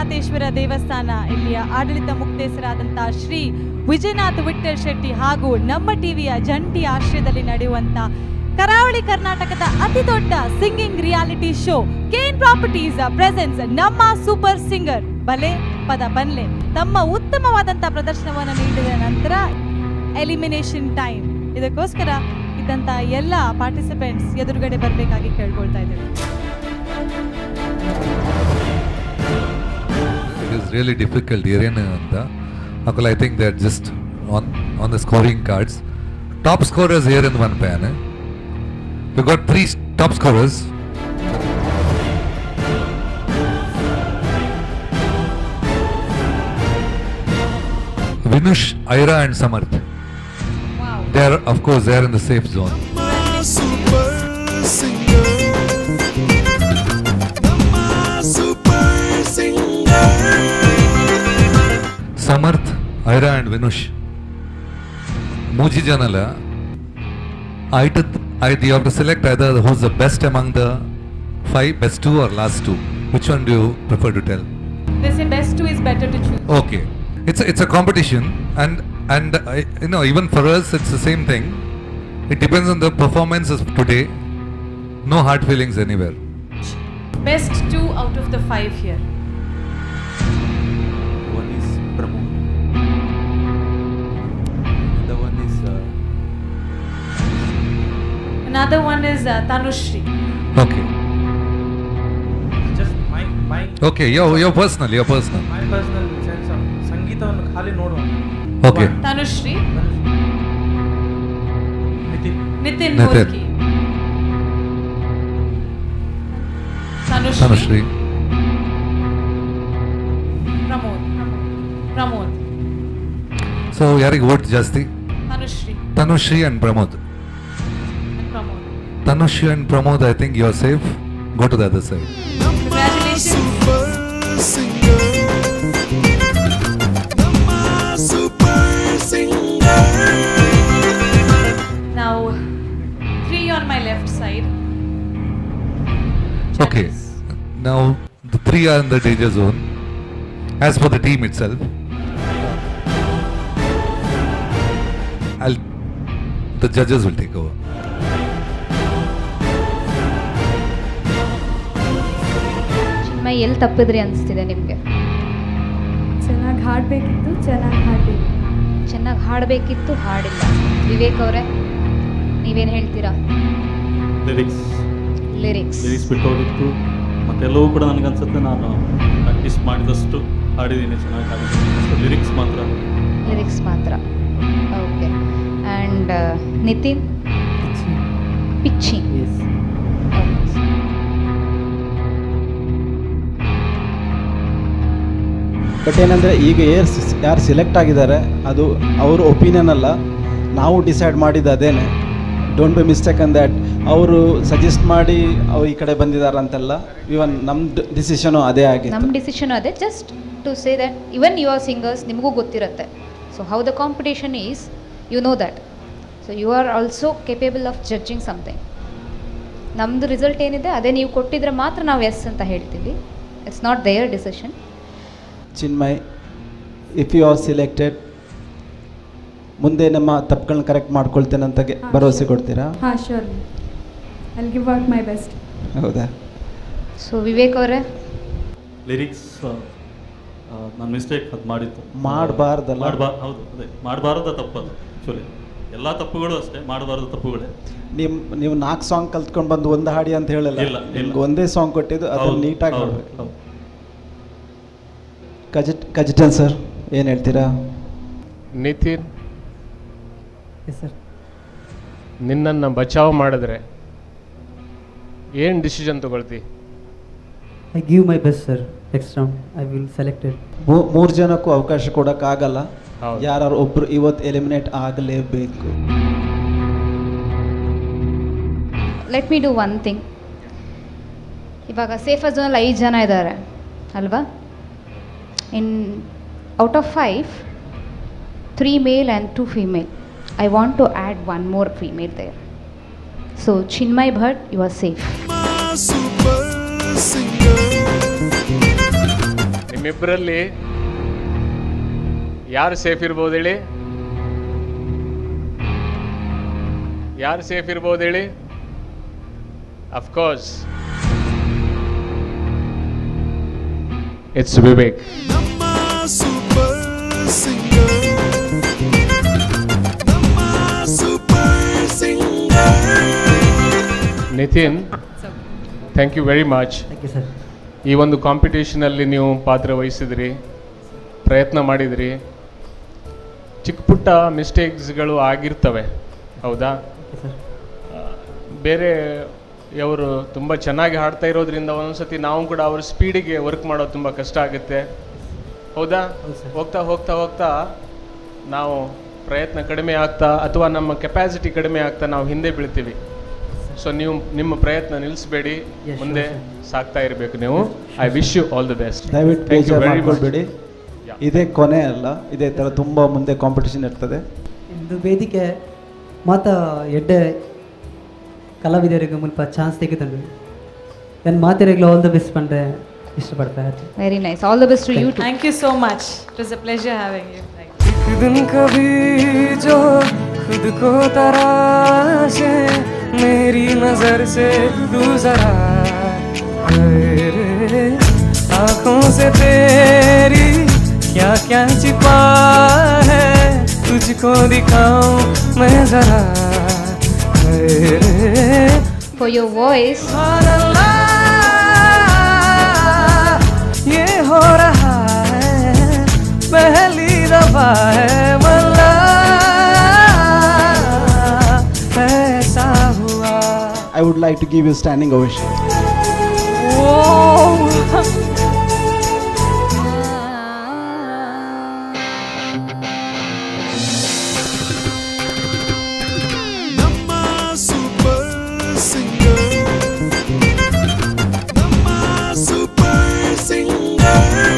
ಮಂಜುನಾಥೇಶ್ವರ ದೇವಸ್ಥಾನ ಇಲ್ಲಿಯ ಆಡಳಿತ ಮುಕ್ತೇಸರಾದಂತಹ ಶ್ರೀ ವಿಜಯನಾಥ್ ವಿಠ್ಠಲ್ ಶೆಟ್ಟಿ ಹಾಗೂ ನಮ್ಮ ಟಿವಿಯ ಜಂಟಿ ಆಶ್ರಯದಲ್ಲಿ ನಡೆಯುವಂತ ಕರಾವಳಿ ಕರ್ನಾಟಕದ ಅತಿ ದೊಡ್ಡ singing reality show Kane properties presents ನಮ್ಮ ಸೂಪರ್ ಸಿಂಗರ್ ಬಲೆ ಪದ ಬನ್ಲೆ. ತಮ್ಮ ಉತ್ತಮವಾದಂತಹ ಪ್ರದರ್ಶನವನ್ನು ನೀಡಿದ ನಂತರ ಎಲಿಮಿನೇಷನ್ ಟೈಮ್. ಇದಕ್ಕೋಸ್ಕರ ಇದ್ದಂತ ಎಲ್ಲ ಪಾರ್ಟಿಸಿಪೆಂಟ್ಸ್ ಎದುರುಗಡೆ ಬರಬೇಕಾಗಿ ಕೇಳ್ಕೊಳ್ತಾ ಇದ್ದೇವೆ. It is really difficult ಏರೇನು ಅಂತ ಅಕುಲ್. I think they are just on the scoring cards. Top scorers here in one pan. We got three top scorers: Vinush, Aira and Samarth. They are, of course, they are in the safe zone. Super singer, ನಮ್ಮ super singer. Samarth, Aira and Vinush ಮೂಜಿ ಜನಲ ಐಟ್ I you have to select either who's the best among the five, best two or last two. Which one do you prefer to tell? They say best two is better to choose. Okay, it's a competition, and even for us it's the same thing. It depends on the performances today. No hard feelings anywhere. Best two out of the five here. One is Pramod. The one is Another one is Tanushri. Okay. Just my Okay, your personal. My personal sense of ಸಂಗೀತವನ್ನು ಖಾಲಿ ನೋಡುವ. Okay. Tanushri. Nitin. Nitin. Nitin. Mulki. Tanushri. Tanushri. Pramod. Pramod. So ಯಾರಿಗೆ vote ಜಾಸ್ತಿ? Tanushri. Tanushri and Pramod. And Pramod. Tanushri and Pramod, I think you are safe. Go to the other side. Congratulations. Super singer, ನಮ್ಮ super singer. Now, three on my left side. Okay. Judges. Now the three are in the danger zone. As for the team itself, I'll the judges will take over. Chinmayi, ಎಲ್ಲಿ ತಪ್ಪಿದ್ರಿ ಅನಿಸ್ತಿದೆ ನಿಮಗೆ? ಚೆನ್ನಾಗಿ ಹಾಡಬೇಕಿತ್ತು, ಚೆನ್ನಾಗಿ ಹಾಡಬೇಕು. ಚೆನ್ನಾಗಿ ಹಾಡಬೇಕಿತ್ತು, ಹಾಡಿಲ್ಲ. ವಿವೇಕ್ ಅವರೇ, ನೀವೇನು ಹೇಳ್ತೀರಾ? ಲಿರಿಕ್ಸ್. ಲಿರಿಕ್ಸ್. ಲಿರಿಕ್ಸ್ ಬಿಟ್ಟು ಹೋಗಿತ್ತು. ಮತ್ತೆಲ್ಲವೂ ಕೂಡ ನನಗನ್ಸುತ್ತೆ ನಾನು ಪ್ರಾಕ್ಟೀಸ್ ಮಾಡಿದಷ್ಟು ಹಾಡಿದ್ದೀನಿ, ಚೆನ್ನಾಗಿ ಹಾಡಿದ್ದೀನಿ. ಸೊ ಲಿರಿಕ್ಸ್ ಮಾತ್ರ. ಲಿರಿಕ್ಸ್ ಮಾತ್ರ. ಓಕೆ, ಆ್ಯಂಡ್ ನಿತಿನ್, ಪಿಚ್ಚಿ. ಎಸ್. ಬಟ್ ಏನಂದರೆ, ಈಗ ಏರ್ ಯಾರು ಸಿಲೆಕ್ಟ್ ಆಗಿದ್ದಾರೆ, ಅದು ಅವ್ರ ಒಪಿನಿಯನ್ ಅಲ್ಲ, ನಾವು ಡಿಸೈಡ್ ಮಾಡಿದ್ದು ಅದೇನೆ. Don't be mistake on that. ಅವರು ಸಜೆಸ್ಟ್ ಮಾಡಿ ಅವ್ರು ಈ ಕಡೆ ಬಂದಿದ್ದಾರೆ ಅಂತಲ್ಲ. ಇವನ್ ನಮ್ಮ ಡಿಸಿಷನು ಅದೇ ಆಗಿತ್ತು. ನಮ್ಮ ಡಿಸಿಷನ್ ಅದೇ. Just to say that even you are singers, ನಿಮಗೂ ಗೊತ್ತಿರುತ್ತೆ. So how the competition is, you know that. So you are also capable of judging something. ನಮ್ಮದು ರಿಸಲ್ಟ್ ಏನಿದೆ, ಅದೇ ನೀವು ಕೊಟ್ಟಿದ್ರೆ ಮಾತ್ರ ನಾವು ಎಸ್ ಅಂತ ಹೇಳ್ತೀವಿ. It's not their decision. Chinmay, if you are selected, ಮುಂದೆ ನಮ್ಮ ತಪ್ಪುಗಳನ್ನ ಕರೆಕ್ಟ್ ಮಾಡ್ಕೊಳ್ತೇನೆ ಅಂತ ಭರವಸೆ ಕೊಡ್ತೀರಾ? ಹಾಂ, sure, I'll give out my best. ಹೌದಾ? ಸೊ ವಿವೇಕ್ ಅವರೇ? ಲಿರಿಕ್ಸ್ ನಾನು ಮಿಸ್ಟೇಕ್ ಅದು ಮಾಡಿದ್ದು. ಮಾಡ್ಬಾರ್ದಲ್ಲ? ಹೌದು, ಅದೇ ಮಾಡಬಾರ್ದ ತಪ್ಪು ಅದು. ಆ್ಯಕ್ಚುಲಿ ಎಲ್ಲ ತಪ್ಪುಗಳು ಅಷ್ಟೇ, ಮಾಡಬಾರ್ದ ತಪ್ಪುಗಳೇ. ನೀವು ನಾಲ್ಕು ಸಾಂಗ್ ಕಲ್ತ್ಕೊಂಡು ಬಂದು ಒಂದು ಹಾಡಿ ಅಂತ ಹೇಳಲ್ಲ. ಇಲ್ಲ, ಇಲ್ಲ. ನಿಮ್ಗೆ ಒಂದೇ ಸಾಂಗ್ ಕೊಟ್ಟಿದ್ದು, ಅದನ್ನು ನೀಟಾಗಿ ಹಾಡ್ಬೇಕು. ಕಜಟ್ ಕಜಿಟನ್ ಸರ್, ಏನು ಹೇಳ್ತೀರಾ? ನಿತಿನ್. Yes sir. ನಿನ್ನನ್ನು ಬಚಾವ್ ಮಾಡಿದ್ರೆ ಏನು decision ತಗೊಳ್ತಿ? I give my best, sir. Next round I will selected. ಮೂರು ಜನಕ್ಕೂ ಅವಕಾಶ ಕೊಡೋಕ್ಕಾಗಲ್ಲ. ಯಾರು ಒಬ್ರು ಇವತ್ತು ಎಲಿಮಿನೇಟ್ ಆಗಲೇಬೇಕು. Let me do one thing. ಇವಾಗ ಸೇಫರ್ ಝೋನಲ್ಲಿ ಐದು ಜನ ಇದ್ದಾರೆ ಅಲ್ವಾ? In out of five, three male and two female. I want to add one more female there. So Chinmay Bhat, you are safe. Super singer. ನಿಮ್ಮ ನಿಮ್ಮಿಬ್ಬರಲ್ಲಿ ಯಾರು safe ಇರ್ಬೋದು ಹೇಳಿ? ಯಾರು ಸೇಫ್ ಇರ್ಬೋದು ಹೇಳಿ? Of course it's Vivek. ನಮ್ಮ super singer, ನಮ್ಮ super singer. Nithin, thank you very much. Thank you sir. ಈ ಒಂದು ಕಾಂಪಿಟೇಷನಲ್ಲಿ ನೀವು ಪಾತ್ರ ವಹಿಸಿದ್ರಿ, ಪ್ರಯತ್ನ ಮಾಡಿದ್ರಿ. ಚಿಕ್ಕ ಪುಟ್ಟ ಮಿಸ್ಟೇಕ್ಸ್ಗಳು ಆಗಿರ್ತವೆ, ಹೌದಾ? Okay sir. ಬೇರೆ ಅವರು ತುಂಬ ಚೆನ್ನಾಗಿ ಹಾಡ್ತಾ ಇರೋದ್ರಿಂದ ಒಂದೊಂದ್ಸತಿ ನಾವು ಕೂಡ ಅವ್ರ ಸ್ಪೀಡಿಗೆ ವರ್ಕ್ ಮಾಡೋದು ತುಂಬ ಕಷ್ಟ ಆಗುತ್ತೆ, ಹೌದಾ? ಹೌದು ಸರ್. ಹೋಗ್ತಾ ಹೋಗ್ತಾ ಹೋಗ್ತಾ ನಾವು ಪ್ರಯತ್ನ ಕಡಿಮೆ ಆಗ್ತಾ ಅಥವಾ ನಮ್ಮ ಕೆಪಾಸಿಟಿ ಕಡಿಮೆ ಆಗ್ತಾ ನಾವು ಹಿಂದೆ ಬೀಳ್ತೀವಿ. ಸೊ ನೀವು ನಿಮ್ಮ ಪ್ರಯತ್ನ ನಿಲ್ಲಿಸಬೇಡಿ, Yes, ಮುಂದೆ sure, ಸಾಗ್ತಾ ಇರಬೇಕು ನೀವು. I wish you all the best. ದಯವಿಟ್ಟು thank you ಬೇಜಾರು ವೆರಿ ಮಚ್. ಮಾಡ್ಕೊಳ್ಬೇಡಿ. ಇದೇ ಕೊನೆ ಅಲ್ಲ, ಇದೇ ಥರ ತುಂಬ ಮುಂದೆ ಕಾಂಪಿಟೇಷನ್ ಇರ್ತದೆ. ಇಂದು ವೇದಿಕೆ ಮಾತ ಎಡ್ಡೆ ಕಲಾವಿದರಿಗೆ ಮುಲ್ಪ ಚಾನ್ಸ್ ತೆಗೆದುಂಡು ನನ್ನ ಮಾತಿರಗ್ಲ all the best ಪಂಡ್ರೆ ಇಷ್ಟಪಡ್ತಾ ಇರ್ತೀನಿ. Very nice. All the best to you too. Thank you so much. It was a pleasure having you. एक दिन कभी जो खुद को तराशे, मेरी नजर से तू जरा, हाय रे, आंखों से तेरी क्या क्या छिपा है, तुझको दिखाऊं मैं जरा, हाय रे। For your voice. सुभान अल्लाह, ये हो रहा है पहली दफा है मल्ला, ऐसा हुआ। I would like to give you standing ovation. ನಮ್ಮ ಸೂಪರ್ ಸಿಂಗರ್, ನಮ್ಮ ಸೂಪರ್ ಸಿಂಗರ್.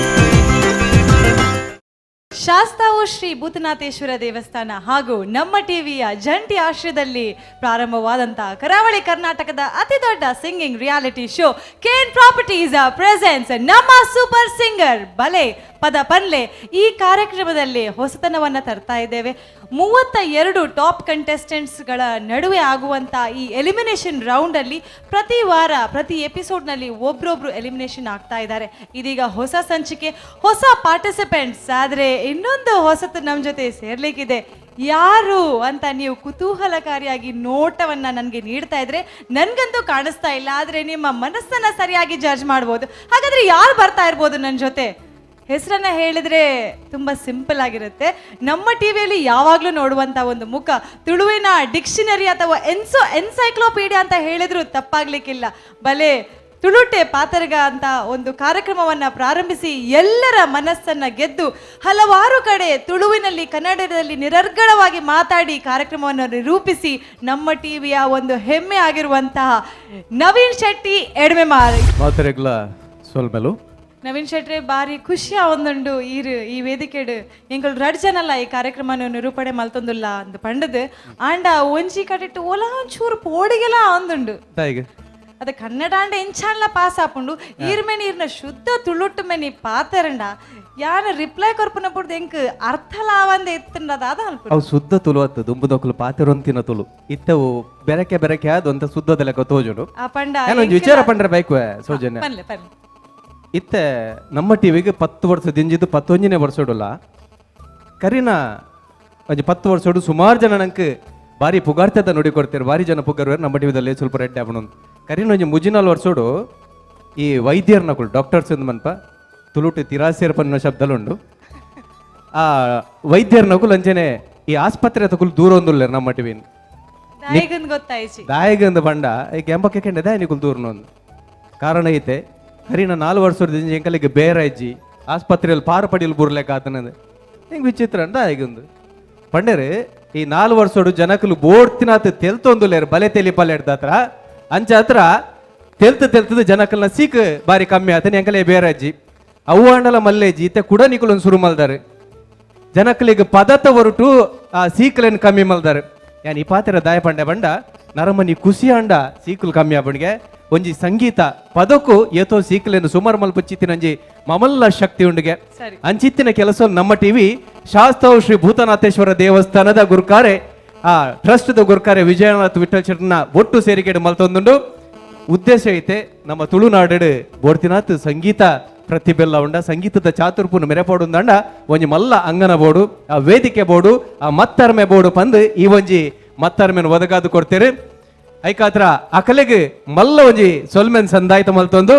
ಶಾಸ್ತಾವು ಶ್ರೀ ಭೂತನಾಥೇಶ್ವರ ದೇವಸ್ಥಾನ ಹಾಗೂ ನಮ್ಮ ಟಿವಿಯ ಜಂಟಿ ಆಶ್ರಯದಲ್ಲಿ ಪ್ರಾರಂಭವಾದಂತಹ ಕರಾವಳಿ ಕರ್ನಾಟಕದ ಅತಿ ದೊಡ್ಡ singing reality show Ken properties presents ನಮ್ಮ ಸೂಪರ್ ಸಿಂಗರ್ ಬಲೆ ಪದ ಪನ್ಲೆ. ಈ ಕಾರ್ಯಕ್ರಮದಲ್ಲಿ ಹೊಸತನವನ್ನು ತರ್ತಾ ಇದ್ದೇವೆ. 32 ಟಾಪ್ ಕಂಟೆಸ್ಟೆಂಟ್ಸ್ಗಳ ನಡುವೆ ಆಗುವಂಥ ಈ ಎಲಿಮಿನೇಷನ್ ರೌಂಡಲ್ಲಿ ಪ್ರತಿ ವಾರ ಪ್ರತಿ ಎಪಿಸೋಡ್ನಲ್ಲಿ ಒಬ್ರೊಬ್ರು ಎಲಿಮಿನೇಷನ್ ಆಗ್ತಾ ಇದ್ದಾರೆ. ಇದೀಗ ಹೊಸ ಸಂಚಿಕೆ, ಹೊಸ ಪಾರ್ಟಿಸಿಪೆಂಟ್ಸ್. ಆದರೆ ಇನ್ನೊಂದು ಹೊಸತು ನಮ್ಮ ಜೊತೆ ಸೇರ್ಲಿಕ್ಕಿದೆ. ಯಾರು ಅಂತ ನೀವು ಕುತೂಹಲಕಾರಿಯಾಗಿ ನೋಟವನ್ನು ನನಗೆ ನೀಡ್ತಾ ಇದ್ರೆ ನನಗಂತೂ ಕಾಣಿಸ್ತಾ ಇಲ್ಲ, ಆದರೆ ನಿಮ್ಮ ಮನಸ್ಸನ್ನು ಸರಿಯಾಗಿ ಜಡ್ಜ್ ಮಾಡ್ಬೋದು. ಹಾಗಾದರೆ ಯಾರು ಬರ್ತಾ ಇರ್ಬೋದು ನನ್ನ ಜೊತೆ? ಹೆಸರನ್ನ ಹೇಳಿದ್ರೆ ತುಂಬ ಸಿಂಪಲ್ ಆಗಿರುತ್ತೆ. ನಮ್ಮ ಟಿವಿಯಲ್ಲಿ ಯಾವಾಗಲೂ ನೋಡುವಂಥ ಒಂದು ಮುಖ, ತುಳುವಿನ ಡಿಕ್ಷನರಿ ಅಥವಾ ಎನ್ಸೈಕ್ಲೋಪೀಡಿಯಾ ಅಂತ ಹೇಳಿದ್ರು ತಪ್ಪಾಗ್ಲಿಕ್ಕಿಲ್ಲ. ಬಲೆ ತುಳುಟೆ ಪಾತರಗ ಅಂತ ಒಂದು ಕಾರ್ಯಕ್ರಮವನ್ನು ಪ್ರಾರಂಭಿಸಿ ಎಲ್ಲರ ಮನಸ್ಸನ್ನು ಗೆದ್ದು ಹಲವಾರು ಕಡೆ ತುಳುವಿನಲ್ಲಿ ಕನ್ನಡದಲ್ಲಿ ನಿರರ್ಗಳವಾಗಿ ಮಾತಾಡಿ ಕಾರ್ಯಕ್ರಮವನ್ನು ನಿರೂಪಿಸಿ ನಮ್ಮ ಟಿವಿಯ ಒಂದು ಹೆಮ್ಮೆ ಆಗಿರುವಂತಹ ನವೀನ್ ಶೆಟ್ಟಿ ಎಡ್ಮೆಮಾರ್. ಮಾತೆರೆಗ್ಲ ಸೊಲ್ಮೆಲು. ನವೀನ್ ಶೆಟ್ರೆ, ಬಾರಿ ಖುಷಿ ಒಂದುಂಡು ಈರು ಈ ವೇದಿಕೆಡು. ಎಂಕುಲು ರಡ್ ಜನಲ್ಲ ಈ ಕಾರ್ಯಕ್ರಮನ ನಿರೂಪಣೆ ಮಲ್ತೊಂದುಲ್ಲ ಅಂದ್ ಪಂಡದು ಆಂಡ ಒಂಜಿ ಕಡೆಟ್ ಓಲಾ ಒಂಚೂರು ಪೋಡಿಗೆಲ ಒಂದುಂಡು. ದಾಯಿಗೆ? ಅದ ಕನ್ನಡ ಆಂಡ ಎಂಚಾನ್ಲ ಪಾಸ್ ಆಪುಂಡು. ಈರ್ಮೆನಿ ಈರ್ನ ಶುದ್ಧ ತುಳುಟ್ಟು ಮೆನಿ ಪಾತರಂಡ ಯಾನ ರಿಪ್ಲೈ ಕೊರ್ಪುನ ಪುಡ್ದು ಎಂಕ್ ಅರ್ಥಲಾವಂದೆ ಇತ್ತಂಡ ಅದಾದ ಅಲ್ಪ. ಅವು ಶುದ್ಧ ತುಳು ಅತ್ತು ದುಂಬುದೊಕ್ಕಲು ಪಾತೆರೊಂತಿನ ತುಳು ಇತ್ತವು ಬೆರಕೆ ಬೆರಕೆ ಆದ್ ಒಂತ ಶುದ್ಧದ ಲೆಕ್ಕ ತೋಜುಡು. ಆ ಪಂಡ ಯಾನೊಂಜಿ ವಿಚಾರ ಪಂಡ್ರೆ ಬೈಕ್ ಸೌಜನ್ಯ. ಪನ್ಲೆ ಪನ್ಲೆ. ಇತ್ತೆ ನಮ್ಮ ಟಿವಿಗೆ 10 ವರ್ಷ ದಿಂಜಿದ್ದು 11ನೇ ವರ್ಷಡುಲ್ಲ ಕರಿನ ಒಂಜಿ 10 ವರ್ಷಡು ಸುಮಾರು ಜನ ನಂಗೆ ಬಾರಿ ಪುಗಾರ್ತದ ನುಡಿ ಕೊಡ್ತೀರು, ಬಾರಿ ಜನ ಪುಗಾರ್ವೇರು ನಮ್ಮ ಟಿವಿದಲ್ಲಿ ಸ್ವಲ್ಪ ರೆಡ್ಡಿ ಆಪಣ. ಕರಿನ ಒಂಜಿ ಮುಜಿನಾಲ್ ವರ್ಷಡು ಈ ವೈದ್ಯರ್ನಕುಲು ಡಾಕ್ಟರ್ಸ್ ಎಂದು ಮನ್ಪ ತುಳುಟು ತಿರಾಸೇರ್ ಪನ್ನ ಶಬ್ದಲುಂಡು. ಆ ವೈದ್ಯರ್ನಕುಲು ಅಂಚನೆ ಈ ಆಸ್ಪತ್ರೆ ತಕುಲು ದೂರ ಒಂದುಲ್ಲೇರು ನಮ್ಮ ಟಿವಿನ. ದಾಯಿಗಂದ್ ಗೊತ್ತಾಯ್ಚಿ. ದಾಯಿಗಂದು ಬಂಡ ಈ ಕೆಂಪಕ್ಕೆ ಕೆಂಡೆ ದಾಯ ನಿಕುಲು ದೂರನೊಂದು ಕಾರಣ ಐತೆ. ಕರಿನ 4 ವರ್ಷದ ಎಂಕಲಿಗೆ ಬೇರೆ ಅಜ್ಜಿ ಆಸ್ಪತ್ರೆಯಲ್ಲಿ ಪಾರು ಪಡಿಯಲು ಬುರ್ಲೆಕ್ಕ ಆತನದು ಹಿಂಗೆ ವಿಚಿತ್ರ ಅಂದ ಈಗೊಂದು ಪಂಡರೆ. ಈ 4 ವರ್ಷಡು ಜನಕಲು ಬೋಡ್ತಿನಾತ ತೆಲ್ತೊಂದುಲ್ಲೇರು ಬಲೆ ತೆಲಿ ಪಲ್ಲೆ ಹತ್ರ ಅಂಚ ಹತ್ರ ತೆಲ್ತು ತೆಲ್ತದ ಜನಕಲ್ನ ಸೀಕ್ ಬಾರಿ ಕಮ್ಮಿ ಆತನ ಎಂಕಲೇ ಬೇರೆ ಅಜ್ಜಿ ಅವ್ವ ಅಂಡಲ ಮಲ್ಲೇಜಿ ಇತ್ತೆ ಕೂಡ ನಿಕುಲೊಂದು ಶುರು ಮಲ್ದಾರೆ ಜನಕಲಿಗೆ ಪದತ ಹೊರಟು ಆ ಸೀಕಲೇನು ಕಮ್ಮಿ ಮಲ್ದಾರೆ. ಯಾನ್ ಈ ಪಾತ್ರ ದಾಯ ಪಂಡೆ ಬಂಡ ನರಮನಿ ಖುಷಿ ಅಂಡ ಸೀಕುಲು ಕಮ್ಮಿ ಆಪಣಿಗೆ ಒಂಜಿ ಸಂಗೀತ ಪದಕ್ಕೂ ಏತೋ ಸೀಕಲೇನು ಸುಮಾರು ಮಲ್ಪುಚ್ಚಿತ್ತಿನಂಜಿ ಮಮಲ್ಲ ಶಕ್ತಿ ಉಂಡುಗೆ ಅಂಚಿತ್ತಿನ ಕೆಲಸ ನಮ್ಮ ಟಿವಿ ಶಾಸ್ತಾವ್ ಶ್ರೀ ಭೂತನಾಥೇಶ್ವರ ದೇವಸ್ಥಾನದ ಗುರುಕಾರೆ ಆ ಟ್ರಸ್ಟ್ ಗುರುಕಾರೆ ವಿಜಯನಾಥ್ ವಿಠಲ್ ಶೆಟ್ಟನ ಒಟ್ಟು ಸೇರಿಕೆ ಮಲ್ತೊಂದುಂಡು. ಉದ್ದೇಶ ಐತೆ ನಮ್ಮ ತುಳುನಾಡು ಬೋರ್ತಿನಾಥ್ ಸಂಗೀತ ಪ್ರತಿಭೆಲ್ಲ ಉಂಡ ಸಂಗೀತದ ಚಾತುರ್ಪುನ ಮೆರೆಪೋಡುಂದಂಡ ಒಂಜಿ ಮಲ್ಲ ಅಂಗನ ಬೋಡು ಆ ವೇದಿಕೆ ಬೋಡು ಆ ಮತ್ತರ್ಮೆ ಬೋಡು ಪಂದು ಈ ಒಂಜಿ ಮತ್ತರ್ಮೆನ್ ಒದಗಾದು ಕೊಡ್ತೇವೆ. ಐಕಾತ್ರ ಅಕಲೆಗ್ ಮಲ್ಲ ಒಂಜಿ ಸೊಲ್ಮೆನ್ ಸಂದಾಯ್ತ ಮಲ್ತೊಂದು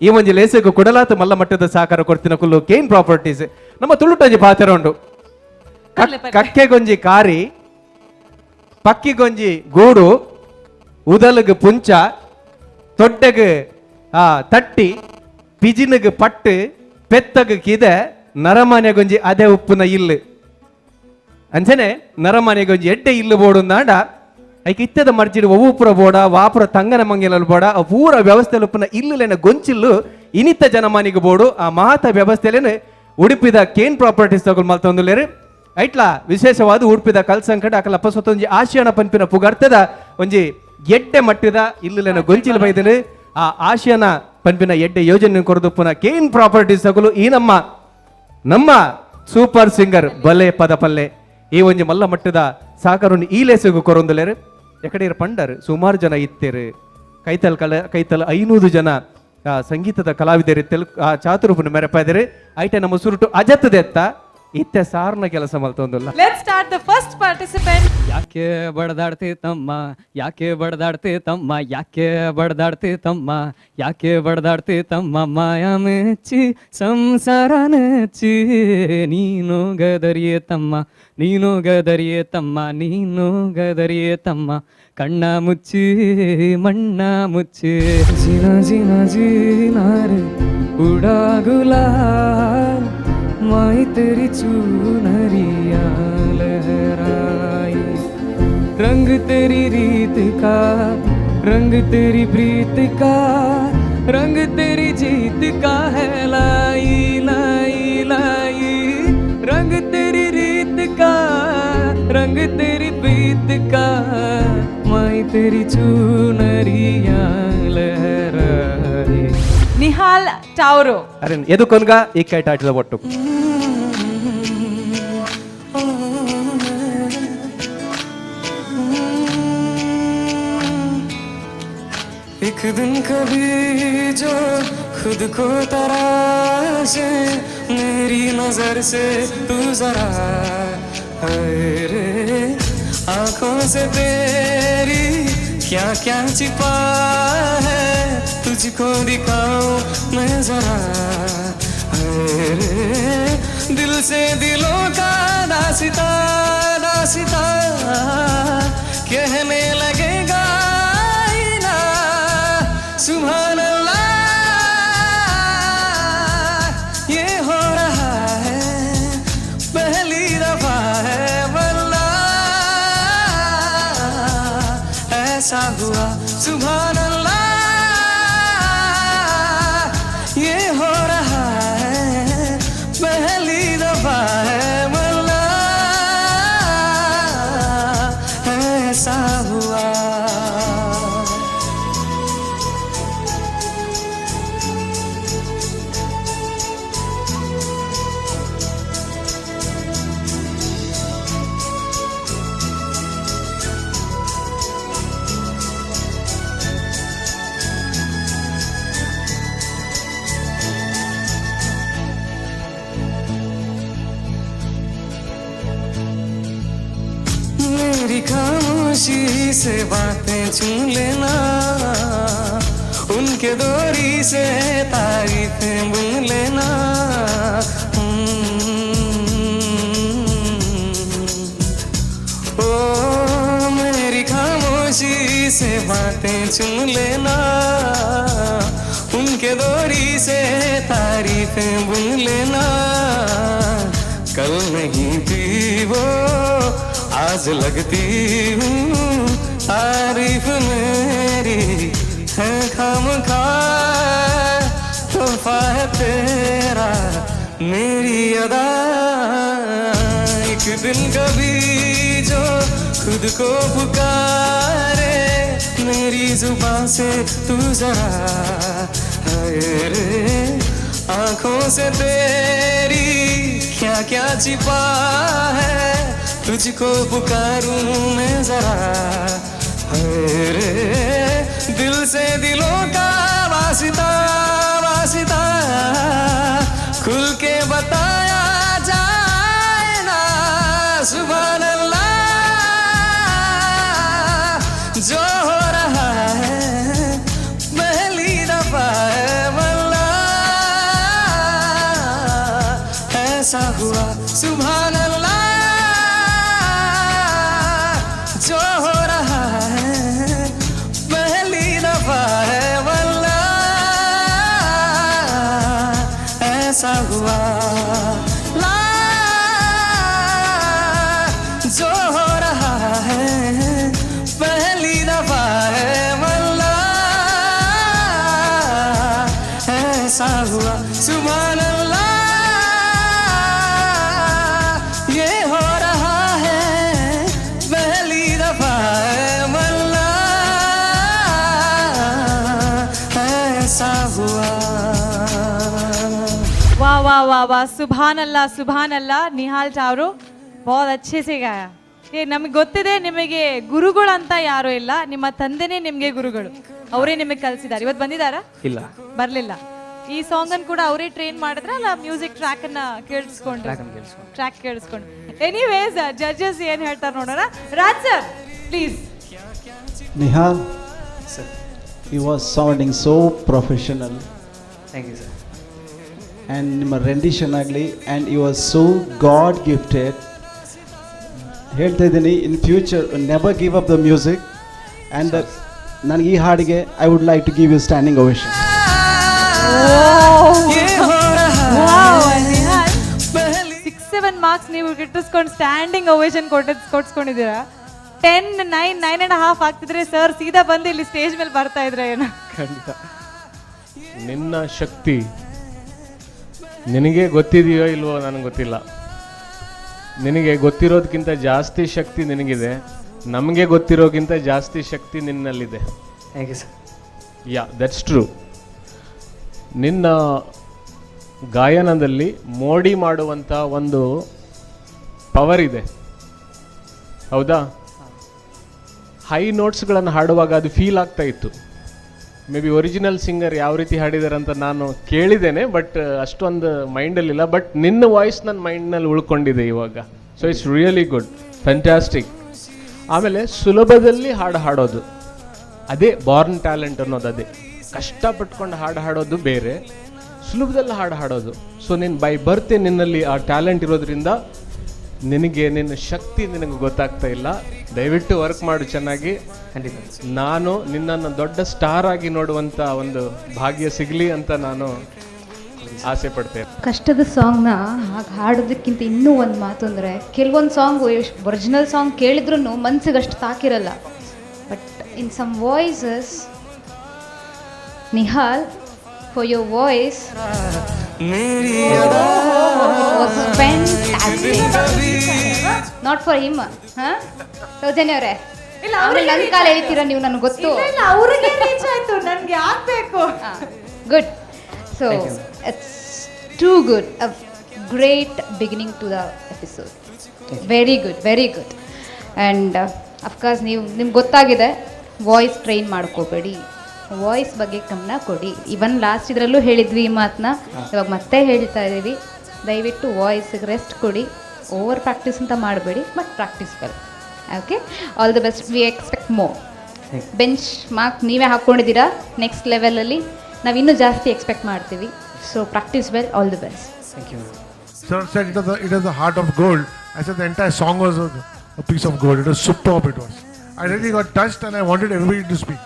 ಈ ಒಂಜಿ ಲೇಸೆಗ್ ಕುಡಲಾತ ಮಲ್ಲ ಮಟ್ಟದ ಸಹಕಾರ ಕೊಡ್ತಿನ ಕುಲ್ಲು ಕೇನ್ ಪ್ರಾಪರ್ಟೀಸ್ ನಮ್ಮ ತುಳುಟೊಂಜಿ ಪಾತ್ರ ಉಂಡು. ಕಕ್ಕೆಗೊಂಜಿ ಕಾರಿ ಪಕ್ಕಿಗೊಂಜಿ ಗೂಡು ಉದಲಗ್ ಪುಂಚ ತೊಡ್ಡೆಗ್ ಆ ತಟ್ಟಿ ಪಿಜಿನಗ್ ಪಟ್ಟು ಪೆತ್ತಗ್ ಕಿದೆ ನರಮಾನೆಗೊಂಜಿ ಅದೇ ಉಪ್ಪುನ ಇಲ್ಲು ಅಂಚನೆ ನರಮಾನೆಗೊಂಜಿ ಎಡ್ಡೆ ಇಲ್ಲು ಬೋಡುಂದಾಂಡ ಐಕ್ ಇತ್ತದ ಮರ್ಜಿಡ್ ಒವ್ವುಪುರ ಬೋಡ ವಾಪುರ ತಂಗನ ಮಂಗಿಲಲ್ ಬೋಡ ಆ ಪೂರ ವ್ಯವಸ್ಥೆ ಉಪ್ಪುನ ಇಲ್ಲುಲೇನ ಗೊಂಚಿಲ್ಲು ಇನಿತ ಜನಮಾನಿಗೆ ಬೋಡು ಆ ಮಾತ ವ್ಯವಸ್ಥೆಲೇನು ಉಡುಪಿದ ಕೇನ್ ಪ್ರಾಪರ್ಟೀಸ್ ತಗೊಳ್ ಮಲ್ತೊಂದುಲ್ಲೇರು. ಐಟ್ಲಾ ವಿಶೇಷವಾದ ಉಡುಪಿದ ಕಲ್ಸಂಕಟ ಅಕಲ ಅಪ್ಪಸೊತ್ತೊಂಜಿ ಆಶಿಯಾಣ ಪನ್ಪಿನ ಪುಗರ್ತದ ಒಂಜಿ ಎಡ್ಡೆ ಮಟ್ಟಿದ ಇಲ್ಲುಲೇನ ಗೊಂಚಿಲ್ ಬೈದನು ಆ ಆಶಯನ ಪನ್ಪಿನ ಎಡ್ಡೆ ಯೋಜನೆ ಕೊರದುಪ್ಪುನ ಕೇನ್ ಪ್ರಾಪರ್ಟೀಸ್ ತಗೊಲು ಈ ನಮ್ಮ ನಮ್ಮ ಸೂಪರ್ ಸಿಂಗರ್ ಬಲೆ ಪದ ಪಲ್ಲೆ ಈ ಒಂಜಿ ಮಲ್ಲ ಮಟ್ಟದ ಸಾಕರುನ್ ಈ ಲೇಸುಗು ಕೊರೊಂದುಲೇರು. ಎಕಡೆ ಪಂಡರ್ ಸುಮಾರು ಜನ ಇತ್ತೇರು ಕೈತಲ್ ಕಲ ಕೈತಲ್ 500 ಜನ ಸಂಗೀತದ ಕಲಾವಿದರು ತೆಲು ಆ ಚಾತುರುಪುನ ಮೆರಪಾದರು. ಐಟೆ ನಮ್ಮ ಸುರುಟು ಅಜತ್ತದೆತ್ತ ಇತ್ತೆ ಸಾರ್ನ ಕೆಲಸ ಮಲ್ತೊಂದುಲ್ಲ. Let's start the first participant. ಯಾಕೆ ಬಡದಾಡ್ತಿ ತಮ್ಮ ಯಾಕೆ ಬಡದಾಡ್ತಿ ತಮ್ಮ ಯಾಕೆ ಬಡದಾಡ್ತಿ ತಮ್ಮ ಯಾಕೆ ಬಡದಾಡ್ತಿ ತಮ್ಮ ಮಾಯ ಮೆಚ್ಚಿ ಸಂಸಾರ ನೆಚ್ಚಿ ನೀನು ಗದರಿಯೇ ತಮ್ಮ ನೀನು ಗದರಿಯೇ ತಮ್ಮ ನೀನು ಗದರಿಯೇ ತಮ್ಮ ಕಣ್ಣ ಮುಚ್ಚಿ ಮಣ್ಣ ಮುಚ್ಚಿ ಜಿನ ಜಿನ ಜಿನಾರೆ ಉಡಾ ಗುಲಾಲ್ माई तेरी चूनरिया लहराई रंग तेरी रीत का रंग तेरी प्रीत का रंग तेरी जीत का है लाई लाई लाई रंग तेरी रीत का रंग तेरी प्रीत का माई तेरी चूनरिया लहराई. ನಿಹಾಲ್ ಟಾವ್ರೋ. ಅರೆ ಎದುಕೊನ್ಗ ಈ ಕೈ ಟಾಟಿದ ಒಟ್ಟು एक दिन कभी जो खुद को तराशे मेरी नजर से तू जरा हाय रे आंखों से तेरी क्या क्या छिपा है तुझको दिखाऊं मैं जरा हाय रे दिल से दिलों का दासिता दासिता कहने लगेगा आईना सुभान अल्लाह ये हो रहा है पहली दफा है वल्लाह ऐसा हुआ सुभान अल्लाह ये हो रहा है पहली दफा है वल्लाह ऐसा हुआ. मेरी खामोशी से बातें चुन लेना उनके दोरी से तारीफें बुन लेना. ओ मेरी खामोशी से बातें चुन लेना उनके दोरी से तारीफें बुन लेना. कल नहीं थी वो आज लगती हूँ तारीफ मेरी है खामखा तोहफा है तेरा मेरी अदा. एक दिन कभी जो खुद को पुकारे मेरी मेरी जुबां से तू जरा, हाय रे आंखों से तेरी क्या क्या छिपा है, तुझको पुकारूं मैं जरा, हाय रे दिल से दिलों का वास्ता वास्ता खुल के बताया जाए ना, सुभान अल्लाह जो हो रहा है पहली दफा है वल्लाह, ऐसा हुआ सुभान अल्लाह जो हो रहा है पहली दफा है वल्लाह, ऐसा हुआ ला जो हो रहा है पहली दफा है वल्लाह, ऐसा हुआ सुभान अल्लाह ये हो रहा है पहली दफा है वल्लाह, ऐसा हुआ. वाह वाह वाह वाह, ಸುಭಾನ್ ಅಲ್ಲಾ ಸುಭಾನ್ ಅಲ್ಲಾ. ನಿಹಾಲ್ ಅವರು बहुत अच्छे से गाया. ಏ ನಮಗೆ ಗೊತ್ತಿದೆ ನಿಮಗೆ ಗುರುಗಳು ಅಂತ ಯಾರು ಇಲ್ಲ, ನಿಮ್ಮ ತಂದೆನೇ ನಿಮಗೆ ಗುರುಗಳು, ಅವರೇ ನಿಮಗೆ ಕಲಿಸಿದ್ದಾರೆ. ಇವತ್ತು ಬಂದಿದ್ದಾರಾ? ಇಲ್ಲ. ಬರ್ಲಿಲ್ಲ. ಈ ಸಾಂಗ್ ಅನ್ನು ಕೂಡ ಅವರೇ ಟ್ರೈನ್ ಮಾಡಿದ್ರ ಅಲ್ಲ ಮ್ಯೂಸಿಕ್ ಟ್ರ್ಯಾಕ್ ಅನ್ನ ಕೇಳಿಸ್ಕೊಂಡ್ರು? Track ಅನ್ನ ಕೇಳಿಸ್ಕೊಂಡು. ಟ್ರ್ಯಾಕ್ ಕೇಳಿಸ್ಕೊಂಡು. ಎನಿವೇಸ್ ಜಡ್ಜಸ್ ಏನ್ ಹೇಳ್ತಾರೆ ನೋಡೋಣ. Raj sir please. Nihal, sir. He was sounding so professional. Thank you sir. And ನಿಮ್ಮ ರೆಂಡಿಷನ್ ಆಗಲಿ, and you was so God gifted. ಹೇಳ್ತಾ ಇದ್ದೀನಿ, in future never give up the music. And ನನಗೆ ಈ ಹಾಡಿಗೆ I would like to give you standing ovation. ये हो रहा 6-7 ಮಾರ್ಕ್ಸ್ ನೀವು ಗಿಟ್ಟಿಸ್ಕೊಂಡು ಸ್ಟ್ಯಾಂಡಿಂಗ್ ಓವೇಶನ್ ಕೊಡ್ಸ್ಕೊಂಡಿದ್ದೀರಾ. 10, 9, 9.5 ಆಗ್ತಿದ್ರೆ ಸರ್ ಸೀದಾ ಬಂದು ಇಲ್ಲಿ ಸ್ಟೇಜ್ ಮೇಲೆ ಬರ್ತಾ ಇದ್ರೆ ಏನೋ. ಖಂಡಿತ. ನಿನ್ನ ಶಕ್ತಿ ನಿನಗೆ ಗೊತ್ತಿದೆಯೋ ಇಲ್ವೋ ನನಗೆ ಗೊತ್ತಿಲ್ಲ. ನಿನಗೆ ಗೊತ್ತಿರೋದಕ್ಕಿಂತ ಜಾಸ್ತಿ ಶಕ್ತಿ ನಿನಗಿದೆ, ನಮಗೆ ಗೊತ್ತಿರೋಕ್ಕಿಂತ ಜಾಸ್ತಿ ಶಕ್ತಿ ನಿನ್ನಲ್ಲಿದೆ. Thank you sir. Yeah, that's true. ನಿನ್ನ ಗಾಯನದಲ್ಲಿ ಮೋಡಿ ಮಾಡುವಂಥ ಒಂದು ಪವರ್ ಇದೆ, ಹೌದಾ? ಹೈ ನೋಟ್ಸ್ಗಳನ್ನು ಹಾಡುವಾಗ ಅದು ಫೀಲ್ ಆಗ್ತಾ ಇತ್ತು. May be original singer ಯಾವ ರೀತಿ ಹಾಡಿದ್ದಾರೆ ಅಂತ ನಾನು ಕೇಳಿದ್ದೇನೆ, ಬಟ್ ಅಷ್ಟೊಂದು ಮೈಂಡಲ್ಲಿಲ್ಲ. ಬಟ್ ನಿನ್ನ ವಾಯ್ಸ್ ನನ್ನ ಮೈಂಡ್ನಲ್ಲಿ ಉಳ್ಕೊಂಡಿದೆ ಇವಾಗ. So it's really good, fantastic. ಆಮೇಲೆ ಸುಲಭದಲ್ಲಿ ಹಾಡು ಹಾಡೋದು, ಅದೇ ಬಾರ್ನ್ ಟ್ಯಾಲೆಂಟ್ ಅನ್ನೋದು. ಅದೇ ಕಷ್ಟಪಟ್ಕೊಂಡು ಹಾಡು ಹಾಡೋದು ಬೇರೆ, ಸುಲಭದಲ್ಲಿ ಹಾಡು ಹಾಡೋದು. ಸೊ ನೀನು ಬೈ ಬರ್ತೆ ನಿನ್ನಲ್ಲಿ ಆ ಟ್ಯಾಲೆಂಟ್ ಇರೋದ್ರಿಂದ ನಿನಗೆ ನಿನ್ನ ಶಕ್ತಿ ನಿನಗೆ ಗೊತ್ತಾಗ್ತಾ ಇಲ್ಲ. ದಯವಿಟ್ಟು ವರ್ಕ್ ಮಾಡು ಚೆನ್ನಾಗಿ. ಖಂಡಿತ. ನಾನು ನಿನ್ನನ್ನು ದೊಡ್ಡ ಸ್ಟಾರ್ ಆಗಿ ನೋಡುವಂಥ ಒಂದು ಭಾಗ್ಯ ಸಿಗಲಿ ಅಂತ ನಾನು ಆಸೆ ಪಡ್ತೇನೆ. ಕಷ್ಟದ ಸಾಂಗ್ನ ಹಾಗೆ ಹಾಡೋದಕ್ಕಿಂತ ಇನ್ನೂ ಒಂದು ಮಾತು ಅಂದರೆ, ಕೆಲವೊಂದು song original song ಕೇಳಿದ್ರೂ ಮನ್ಸಿಗೆ ಅಷ್ಟು ತಾಕಿರಲ್ಲ. But in some voices, Nihal, for your voice was fantastic. Not for him. ಹಾಂ ಸೌಜನ್ಯ ಅವರೇ, ಇಲ್ಲ, ಆಮೇಲೆ ಅವ್ರಿಗೆ ನನ್ನ ಕಾಲು ಎಳಿತೀರಾ ನೀವು, ನನಗೆ ಗೊತ್ತು. ಇಲ್ಲ ಇಲ್ಲ, ಅವ್ರಿಗೆ ರೀಚ್ ಆಯ್ತು, ನನ್ಗೆ ಯಾಕೆ ಬೇಕು? Good. So Thank you. It's too good, a great beginning to the episode. Very good, very good. And of course ನೀವು ನಿಮ್ಗೆ ಗೊತ್ತಾಗಿದೆ, ವಾಯ್ಸ್ ಟ್ರೈನ್ ಮಾಡ್ಕೋಬೇಡಿ, ವಾಯ್ಸ್ ಬಗ್ಗೆ ಗಮನ ಕೊಡಿ. ಇವನ್ ಲಾಸ್ಟ್ ಇದರಲ್ಲೂ ಹೇಳಿದ್ವಿ ಈ ಮಾತನ್ನ, ಇವಾಗ ಮತ್ತೆ ಹೇಳ್ತಾ ಇದ್ದೀವಿ. ದಯವಿಟ್ಟು ವಾಯ್ಸಿಗೆ ರೆಸ್ಟ್ ಕೊಡಿ, ಓವರ್ ಪ್ರಾಕ್ಟೀಸ್ ಅಂತ ಮಾಡಬೇಡಿ, but practice well. Okay, all the best. We expect more. Bench mark ನೀವೇ ಹಾಕ್ಕೊಂಡಿದ್ದೀರಾ, ನೆಕ್ಸ್ಟ್ ಲೆವೆಲಲ್ಲಿ ನಾವು ಇನ್ನೂ ಜಾಸ್ತಿ ಎಕ್ಸ್ಪೆಕ್ಟ್ ಮಾಡ್ತೀವಿ. So practice well, all the best. Thank you. Sir said it was the heart of gold. I said the entire song was a piece of gold. It was superb. It was. I really got touched and I wanted everybody to speak.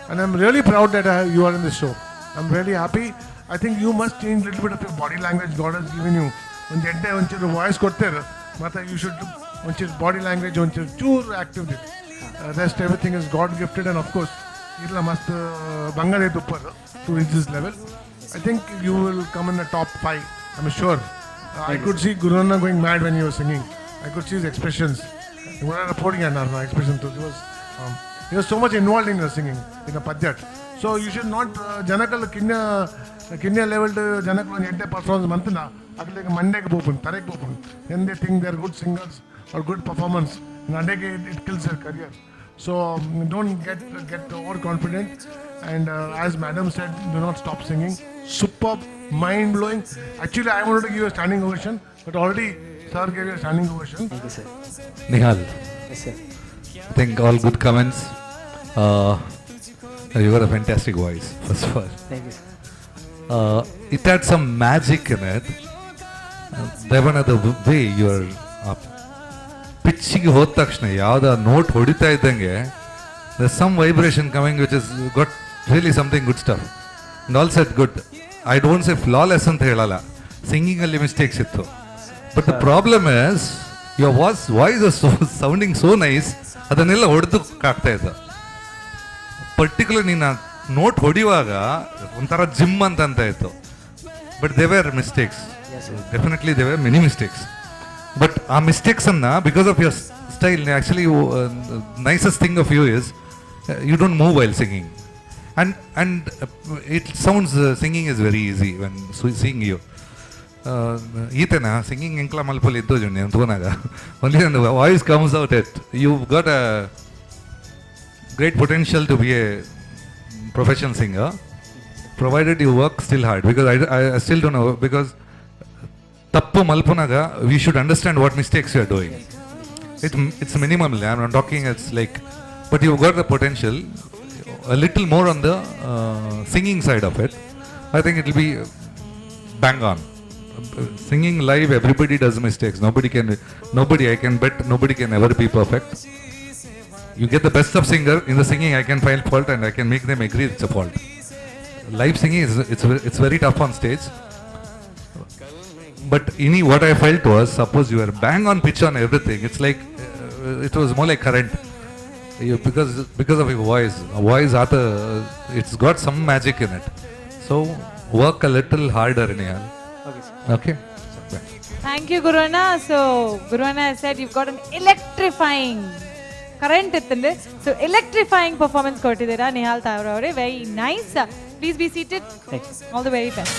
And I'm really proud that you are in this show. I'm really happy. I think you must change a little bit of your body language God has given you. ಒಂಚೂರು ಎಡ್ಡೆ ಒಂಚೂರು voice ಕೊಡ್ತೇವೆ, ಮತ್ತು you should ಒಂಚೂರು body language ಒಂಚೂರು ಚೂರು active. Rest everything is God gifted, and of course ಇಲ್ಲ ಮಸ್ತ್ ಬಂಗಾರ ತುಪ್ಪರ್ to reach this level. I think you will come in the top 5, I am sure. I could see Guranna going mad when you were singing. I could see his expressions. Gurana podium expression was You are so much involved in your singing in a padyat. So you should not ಜನಕಲ್ ಕಿನ್ಯ ಕಿನ್ಯ level ಜನಕಲ್ ಒಂಜಿ ಎಡ್ಡೆ performance ಮಂತುಂಡ ಅಕ್ಲೆಗ್ ಮಂಡೆಗ್ ಪೋಪುಂಡು, ತರೆಗ್ ಪೋಪುಂಡು. Then they think they are good singers or good performance. ಅಡೆಗೆ it kills their career. So don't get over confident. And as madam said, do not stop singing. Superb, mind blowing. Actually, I wanted to give a standing ovation, but already sir gave you a standing ovation. Thank you, sir. Nihal. Yes, sir. I think all good comments. You got a fantastic voice, first of all. Thank you, sir. It had some magic in it. Devana, the way you are ಪಿಚ್ಚಿಗೆ ಹೋದ ತಕ್ಷಣ ಯಾವ್ದು note ಹೊಡಿತಾ ಇದ್ದಂಗೆ there's some vibration coming which is got really something good stuff. And all set good. I don't say flawless ಅಂತ ಹೇಳಲ್ಲ, ಸಿಂಗಿಂಗಲ್ಲಿ mistakes ಇತ್ತು. But the problem is your voice so sounding so nice, ಅದನ್ನೆಲ್ಲ ಹೊಡೆದು ಆಗ್ತಾ ಇತ್ತು. Particular ನೀನು note ಹೊಡೆಯುವಾಗ ಒಂಥರ ಜಿಮ್ ಅಂತ ಅಂತ ಇತ್ತು. But there were mistakes. Definitely there were many mistakes, but ಆ ಮಿಸ್ಟೇಕ್ಸ್ ಅನ್ನ because of your style, actually nicest thing of you is you don't move while singing, and it sounds singing is very easy when seeing you. ಈತನ singing ಎಂಕ್ಲ ಮಲ್ಪಲ್ಲಿ ಇದ್ದು ಜುಂಡಿ ತೋನಾಗ only the voice comes out. It you got a great potential to be a professional singer, provided you work still hard, because I still don't know, because ತಪ್ಪು ಮಲ್ಪುನಾಗ we should understand what mistakes you are doing. It's minimum, I am talking, it's like, but you got the potential. A little more on the singing side of it, I think it will be bang on. Singing live, everybody does mistakes. Nobody, I can bet nobody can ever be perfect. You get the best of singer in the singing, I can find fault and I can make them agree it's a fault. Live singing is it's very tough on stage. But ini what I felt was, suppose you are bang on pitch on everything, it's like it was more like current. You, because of your voice, voice ಆತ, it's got some magic in it. So work a little harder, Nihal. Okay, sir. Okay. Thank you, Guruna. So, Guruna has said you've got an electrifying current ಇತ್ತಂದ್ರೆ, ಸೊ electrifying performance ಕೊಟ್ಟಿದ್ದೀರಾ ನಿಹಾಲ್ ತಾವ್ರ ಅವರೇ. Very nice. Please be seated. All the very best.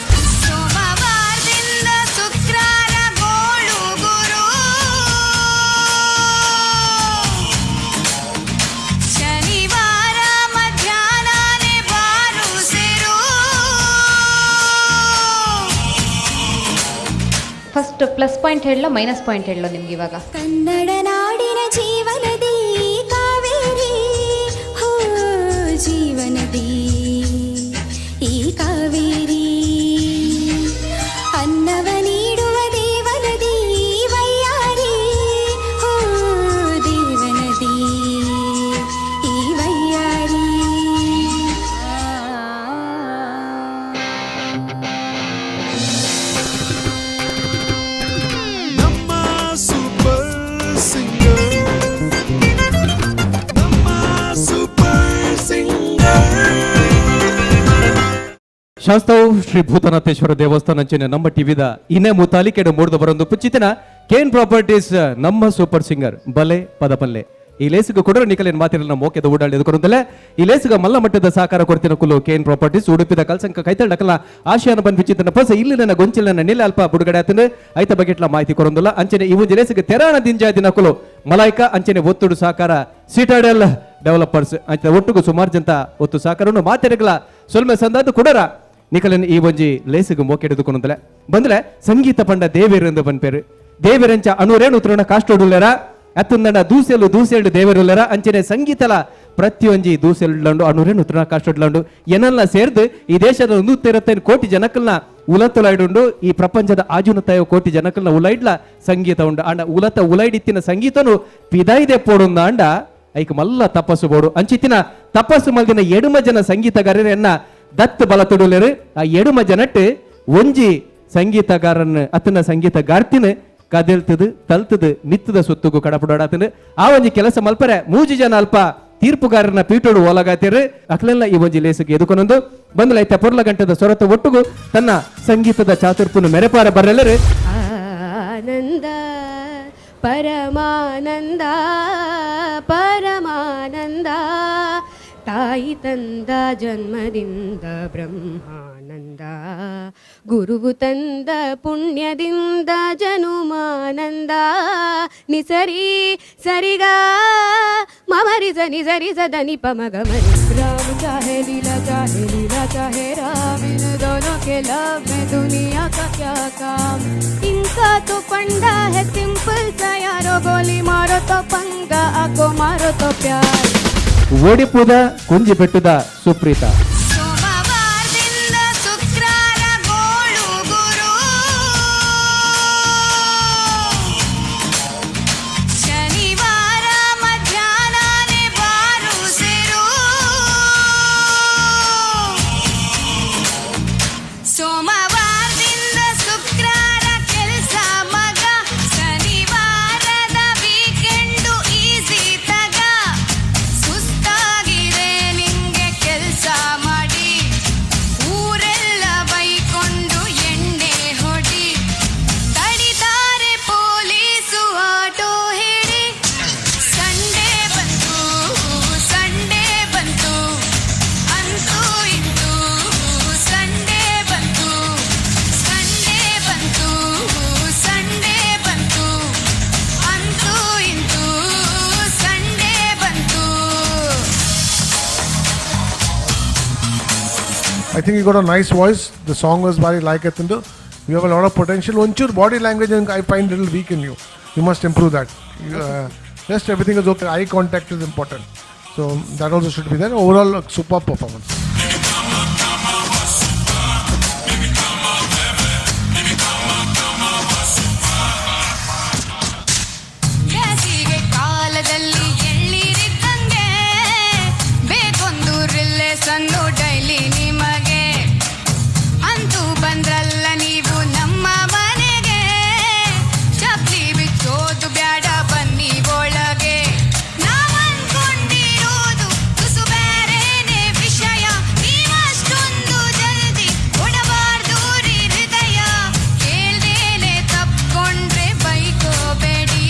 ಸೋಮವಾರದಿಂದ ಶುಕ್ರಾರ ಗೋಳು ಗುರು, ಶನಿವಾರ ಮಧ್ಯಾಹ್ನನೇ ಬಾರು ಸಿರು. First plus point ಹೇಳೋ, minus point ಹೇಳೋ ನಿಮ್ಗೆ ಇವಾಗ? ಕನ್ನಡ ನಾಡಿನ ಜೀವನದಿ ಕಾವೇರಿ, ಹೋ ಜೀವನದಿ ಈ ಕಾವೇರಿ. ಅನ್ನವ ನೀಡುವ ದೇವನದಿ ವೈಯಾರಿ, ಹೋ ದೇವನದಿ ಈ ವೈಯಾರಿ. ನಮ್ಮ ಸೂಪರ್ ಸಿಂಗರ್, ನಮ್ಮ ಸೂಪರ್ ಸಿಂಗರ್. ಶಾಸ್ತಾವು ಶ್ರೀ ಭೂತನಾಥೇಶ್ವರ ದೇವಸ್ಥಾನ ಅಂಚಿನ ನಮ್ಮ ಟಿವಿದ ಇನ್ನೇ ಮುತಾಲಿಕೆಡೆ ಮೂಡ್ದು ಬರೊಂದು ಪುಚ್ಚಿತನ ಕೇನ್ ಪ್ರಾಪರ್ಟೀಸ್ ನಮ್ಮ ಸೂಪರ್ ಸಿಂಗರ್ ಬಲೆ ಪದಪಲ್ಲೆ ಈ ಲೇಸಿಗೆ ಕೊಡರು ನಿಕಲೇನ್ ಮಾತಿರಲ್ಲ ಮೋಕೆದ ಓಡಾಡಿ ಎದುಕೊಂಡಲೆ. ಈ ಲೇಸಿಗೆ ಮಲ್ಲ ಮಟ್ಟದ ಸಹಕಾರ ಕೊಡ್ತಿನ ಕುಲು ಕೇನ್ ಪ್ರಾಪರ್ಟೀಸ್ ಉಡುಪಿದ ಕಲ್ಸಂಕ ಕೈತಳಕಲ ಆಶಯಾನ ಬಂದ್ ವಿಚಿತನ ಪಸ ಇಲ್ಲಿ ನನ್ನ ಗೊಂಚಿಲನ ನಿಲ್ಲ ಅಲ್ಪ ಬಿಡುಗಡೆ ಆತನ ಐತ ಬಗೆಟ್ಲ ಮಾಹಿತಿ ಕೊರೊಂದುಲ್ಲ. ಅಂಚನೆ ಈ ಒಂದು ಲೇಸಿಗೆ ತೆರಾಣ ದಿಂಜಾ ದಿನ ಕುಲು ಮಲಾಯ್ಕ ಅಂಚನೆ ಒತ್ತುಡು ಸಹಕಾರ ಸಿಟಾಡೆಲ್ ಡೆವಲಪರ್ಸ್ ಅಂಚನೆ ಒಟ್ಟುಗು ಸುಮಾರು ಜಂತ ಒತ್ತು ಸಹಕಾರವನ್ನು ಮಾತೆರಗಲ ಸೊಲ್ಮೆ ಸಂದಾದು ಕೊಡರ ನಿಕಲನ್ ಈ ಒಂಜಿ ಲೇಸಿಗೆ ಮೋಕೆಡೆದುಕೊಂಡಲೆ ಬಂದ್ರೆ. ಸಂಗೀತ ಪಂಡ ದೇವೇರೆಂದು ಪನ್ಪೇರು. ದೇವರಂಚ ಅಣುರೇಣು ತೃಣ ಕಾಷ್ಟೋಡುಲ್ಲೆರ ಅತ್ತಂದಣ ದೂಸೆಲು ದೂಸೆಲ್ಡು ದೇವರುಲ್ಲೆರ. ಅಂಚನೆ ಸಂಗೀತಲ ಪ್ರತಿಯೊಂಜಿ ದೂಸೆಲ್ಡು ಅಣುರೇಣು ತೃಣ ಕಾಷ್ಟೋಡ್ಲಂಡು ಎನೆಲ್ಲ ಸೇರ್ದು ಈ ದೇಶದ 125 ಕೋಟಿ ಜನಕ್ಕಲ್ನ ಉಲತುಲೈಡುಂಡು. ಈ ಪ್ರಪಂಚದ ಆಜುನತಾಯೋ ಕೋಟಿ ಜನಕ್ಕಲ್ನ ಉಲೈಡ್ಲ ಸಂಗೀತ ಉಂಡು. ಅಂಡ ಉಲತ ಉಲೈಡಿತ್ತಿನ ಸಂಗೀತನು ಪಿದಾಯ್ದೆ ಪೋಡುಂದ ಅಂಡ ಐಕ್ ಮಲ್ಲ ತಪಸ್ಸು ಬೋಡು. ಅಂಚಿತ್ತಿನ ತಪಸ್ಸು ಮಲ್ದಿನ ಎಡುಮ ಜನ ಸಂಗೀತಗಾರರೆನ್ನ ದತ್ತು ಬಲ ತೊಡುಲೇರು. ಆ ಎಡುಮ ಜನಟ್ಟು ಒಂಜಿ ಸಂಗೀತಗಾರನ್ ಅತನ ಸಂಗೀತಗಾರ್ತಿನ ಕದೆಲ್ತದು ತಲ್ತದು ಮಿತ್ತದ ಸುತ್ತುಗು ಕಡಪಡಾತನ ಆ ಒಂಜಿ ಕೆಲಸ ಮಲ್ಪರೆ ಮೂಜಿ ಜನ ಅಲ್ಪ ತೀರ್ಪುಗಾರನ ಪೀಠೋಡು ಓಲಗಾತಿರು. ಅಕ್ಲೆಲ್ಲ ಈ ಒಂಜಿ ಲೇಸಿಗೆ ಎದುಕೊನೊಂದು ಬಂದಲೈತ ಪೊರ್ಲ ಗಂಟದ ಸೊರತ ಒಟ್ಟುಗು ತನ್ನ ಸಂಗೀತದ ಚಾತುರ್ಪುನು ಮೆರೆಪಾರ ಬರಲೆರು. ಆನಂದ ಪರಮಾನಂದ ಪರಮಾನಂದ. ತಾಯಿ ತಂದ ಜನ್ಮದಿಂದ ಬ್ರಹ್ಮಾನಂದ, ಗುರುವು ತಂದ ಪುಣ್ಯದಿಂದ ಜನುಮಾನಂದ. ನಿಸರಿ ಸರಿಗ ಮಮರಿ ಸ ನಿಸರಿ ಸ ಧನಿ ಪ ಮ ಗ ಮರಿ. राम चाहे लीला, चाहे लीला चाहे राम, इन दोनों के लव में दुनिया का क्या काम। इनका तो पंडा है सिंपल सा यारो, गोली मारो तो पंगा, आको मारो तो प्यार। ಒಡಿಪುದ ಕುಂಜಿಬೆಟ್ಟುದ ಸುಪ್ರೀತಾ. ಸೋಮವಾರದಿಂದ ಶುಕ್ರಾರ ಗೋಳು ಗುರು, ಶನಿವಾರ ಮಧ್ಯಾಹ್ನನೇ ಬಾರು ಸಿರು. ಸೋಮವಾರದಿಂದ ಶುಕ್ರಾರ ಕೆಲಸ ಮಗ, ಶನಿವಾರದ ವೀಕೆಂಡು ಈಸಿ ತಗ. ಸುಸ್ತಾಗಿದೆ ನಿಂಗೆ ಕೆಲಸ ಮಾಡಿ, ಊರೆಲ್ಲ ಬೈಕೊಂಡು ಎಣ್ಣೆ ಹೊಡಿ. ತಡಿತಾರೆ ಪೊಲೀಸು ಆಟೋ ಹಿಡಿ. ಸಂಡೇ ಬಂತು, ಸಂಡೇ ಬಂತು, ಅಂತೂ ಇಂತೂ ಸಂಡೇ ಬಂತು. ಸಂಡೇ ಬಂತು, ಸಂಡೇ ಬಂತು, ಅಂತೂ ಇಂತೂ ಸಂಡೇ ಬಂತು. I think you got a nice voice. The song was very like it. You have a lot of potential. ಒಂಚೂರು body language I find little weak in you. You must improve that. Rest everything is okay. Eye contact is important. So that also should be there. Overall, a superb performance. ಬೇಸಿಗೆ ಕಾಲದಲ್ಲಿ ಎಳ್ಳೀರಿದ್ದಂಗೆ ಬೇಕೊಂದು ರಿಲೇಸನ್ನು daily ನಿಮಗೆ. ಅಂತೂ ಬಂದ್ರಲ್ಲ ನೀವು ನಮ್ಮ ಮನೆಗೆ, ಚಪ್ಲಿ ಬಿಚ್ಚೋದು ಬ್ಯಾಡ, ಬನ್ನಿ ಒಳಗೆ. ನಾವನ್ಕೊಂಡಿರೋದು ತುಸು ಬೇರೆನೆ ವಿಷಯ, ನೀವಷ್ಟೊಂದು ಜಲ್ದಿ ಕೊಡಬಾರ್ದು ರೀ ಹೃದಯ. ಕೇಳ್ದೇನೆ ತಪ್ಕೊಂಡ್ರೆ ಬೈಕೋಬೇಡಿ,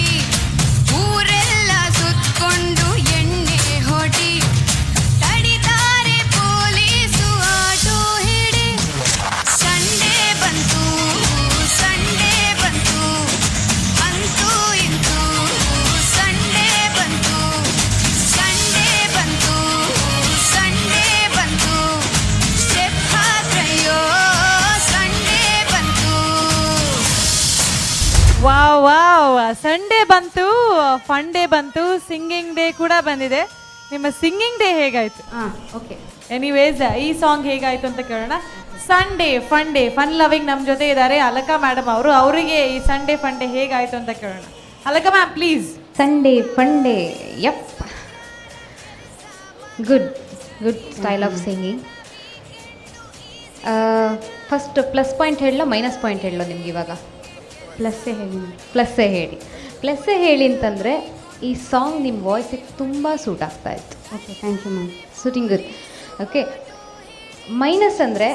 ಊರೆಲ್ಲ ಸುತ್ಕೊಂಡು ಎಣ್ಣೆ ಹೊಡಿ. ತಡಿತಾರೆ ಪೊಲೀಸು ಆಟೋ ಹಿಡಿ. ಸಂಡೇ ಬಂತು, ಸಂಡೇ ಬಂತು, ಅಂತೂ ಇಂತೂ ಸಂಡೇ ಬಂತು. ಸಂಡೇ ಬಂತು, ಸಂಡೇ ಬಂತು, ಸ್ಟೆಪ್ ಹಾಕ್ರಯ್ಯೋ, ಸಂಡೇ ಬಂತು. Wow wow, Sunday ಬಂತು, ಫನ್ ಡೇ ಬಂತು, ಸಿಂಗಿಂಗ್ ಡೇ ಕೂಡ ಬಂದಿದೆ. ನಿಮ್ಮ ಸಿಂಗಿಂಗ್ ಡೇ ಹೇಗಾಯ್ತು? ಹಾಂ, ಓಕೆ. ಎನಿವೇಸ್, ಈ ಸಾಂಗ್ ಹೇಗಾಯ್ತು ಅಂತ ಕೇಳೋಣ. Sunday fun day, fun loving ನಮ್ಮ ಜೊತೆ ಇದ್ದಾರೆ ಅಲಕಾ ಮೇಡಮ್ ಅವರು. ಅವರಿಗೆ ಈ Sunday fun day ಹೇಗಾಯ್ತು ಅಂತ ಕೇಳೋಣ. ಅಲಕಾ ma'am, please. Sunday fun day, yup, good, good style of singing. First plus point ಹೇಳಲೋ, minus point ಹೇಳಲೋ ನಿಮ್ಗೆ ಇವಾಗ? ಪ್ಲಸ್ಸೇ ಹೇಳಿ. ಪ್ಲಸ್ಸೇ ಹೇಳಿ. ಪ್ಲಸ್ಸೇ ಹೇಳಿ ಅಂತಂದರೆ, ಈ ಸಾಂಗ್ ನಿಮ್ಮ ವಾಯ್ಸಿಗೆ ತುಂಬ ಸೂಟ್ ಆಗ್ತಾ ಇತ್ತು. Okay, thank you ma'am. Suiting good, okay. Minus ಅಂದರೆ,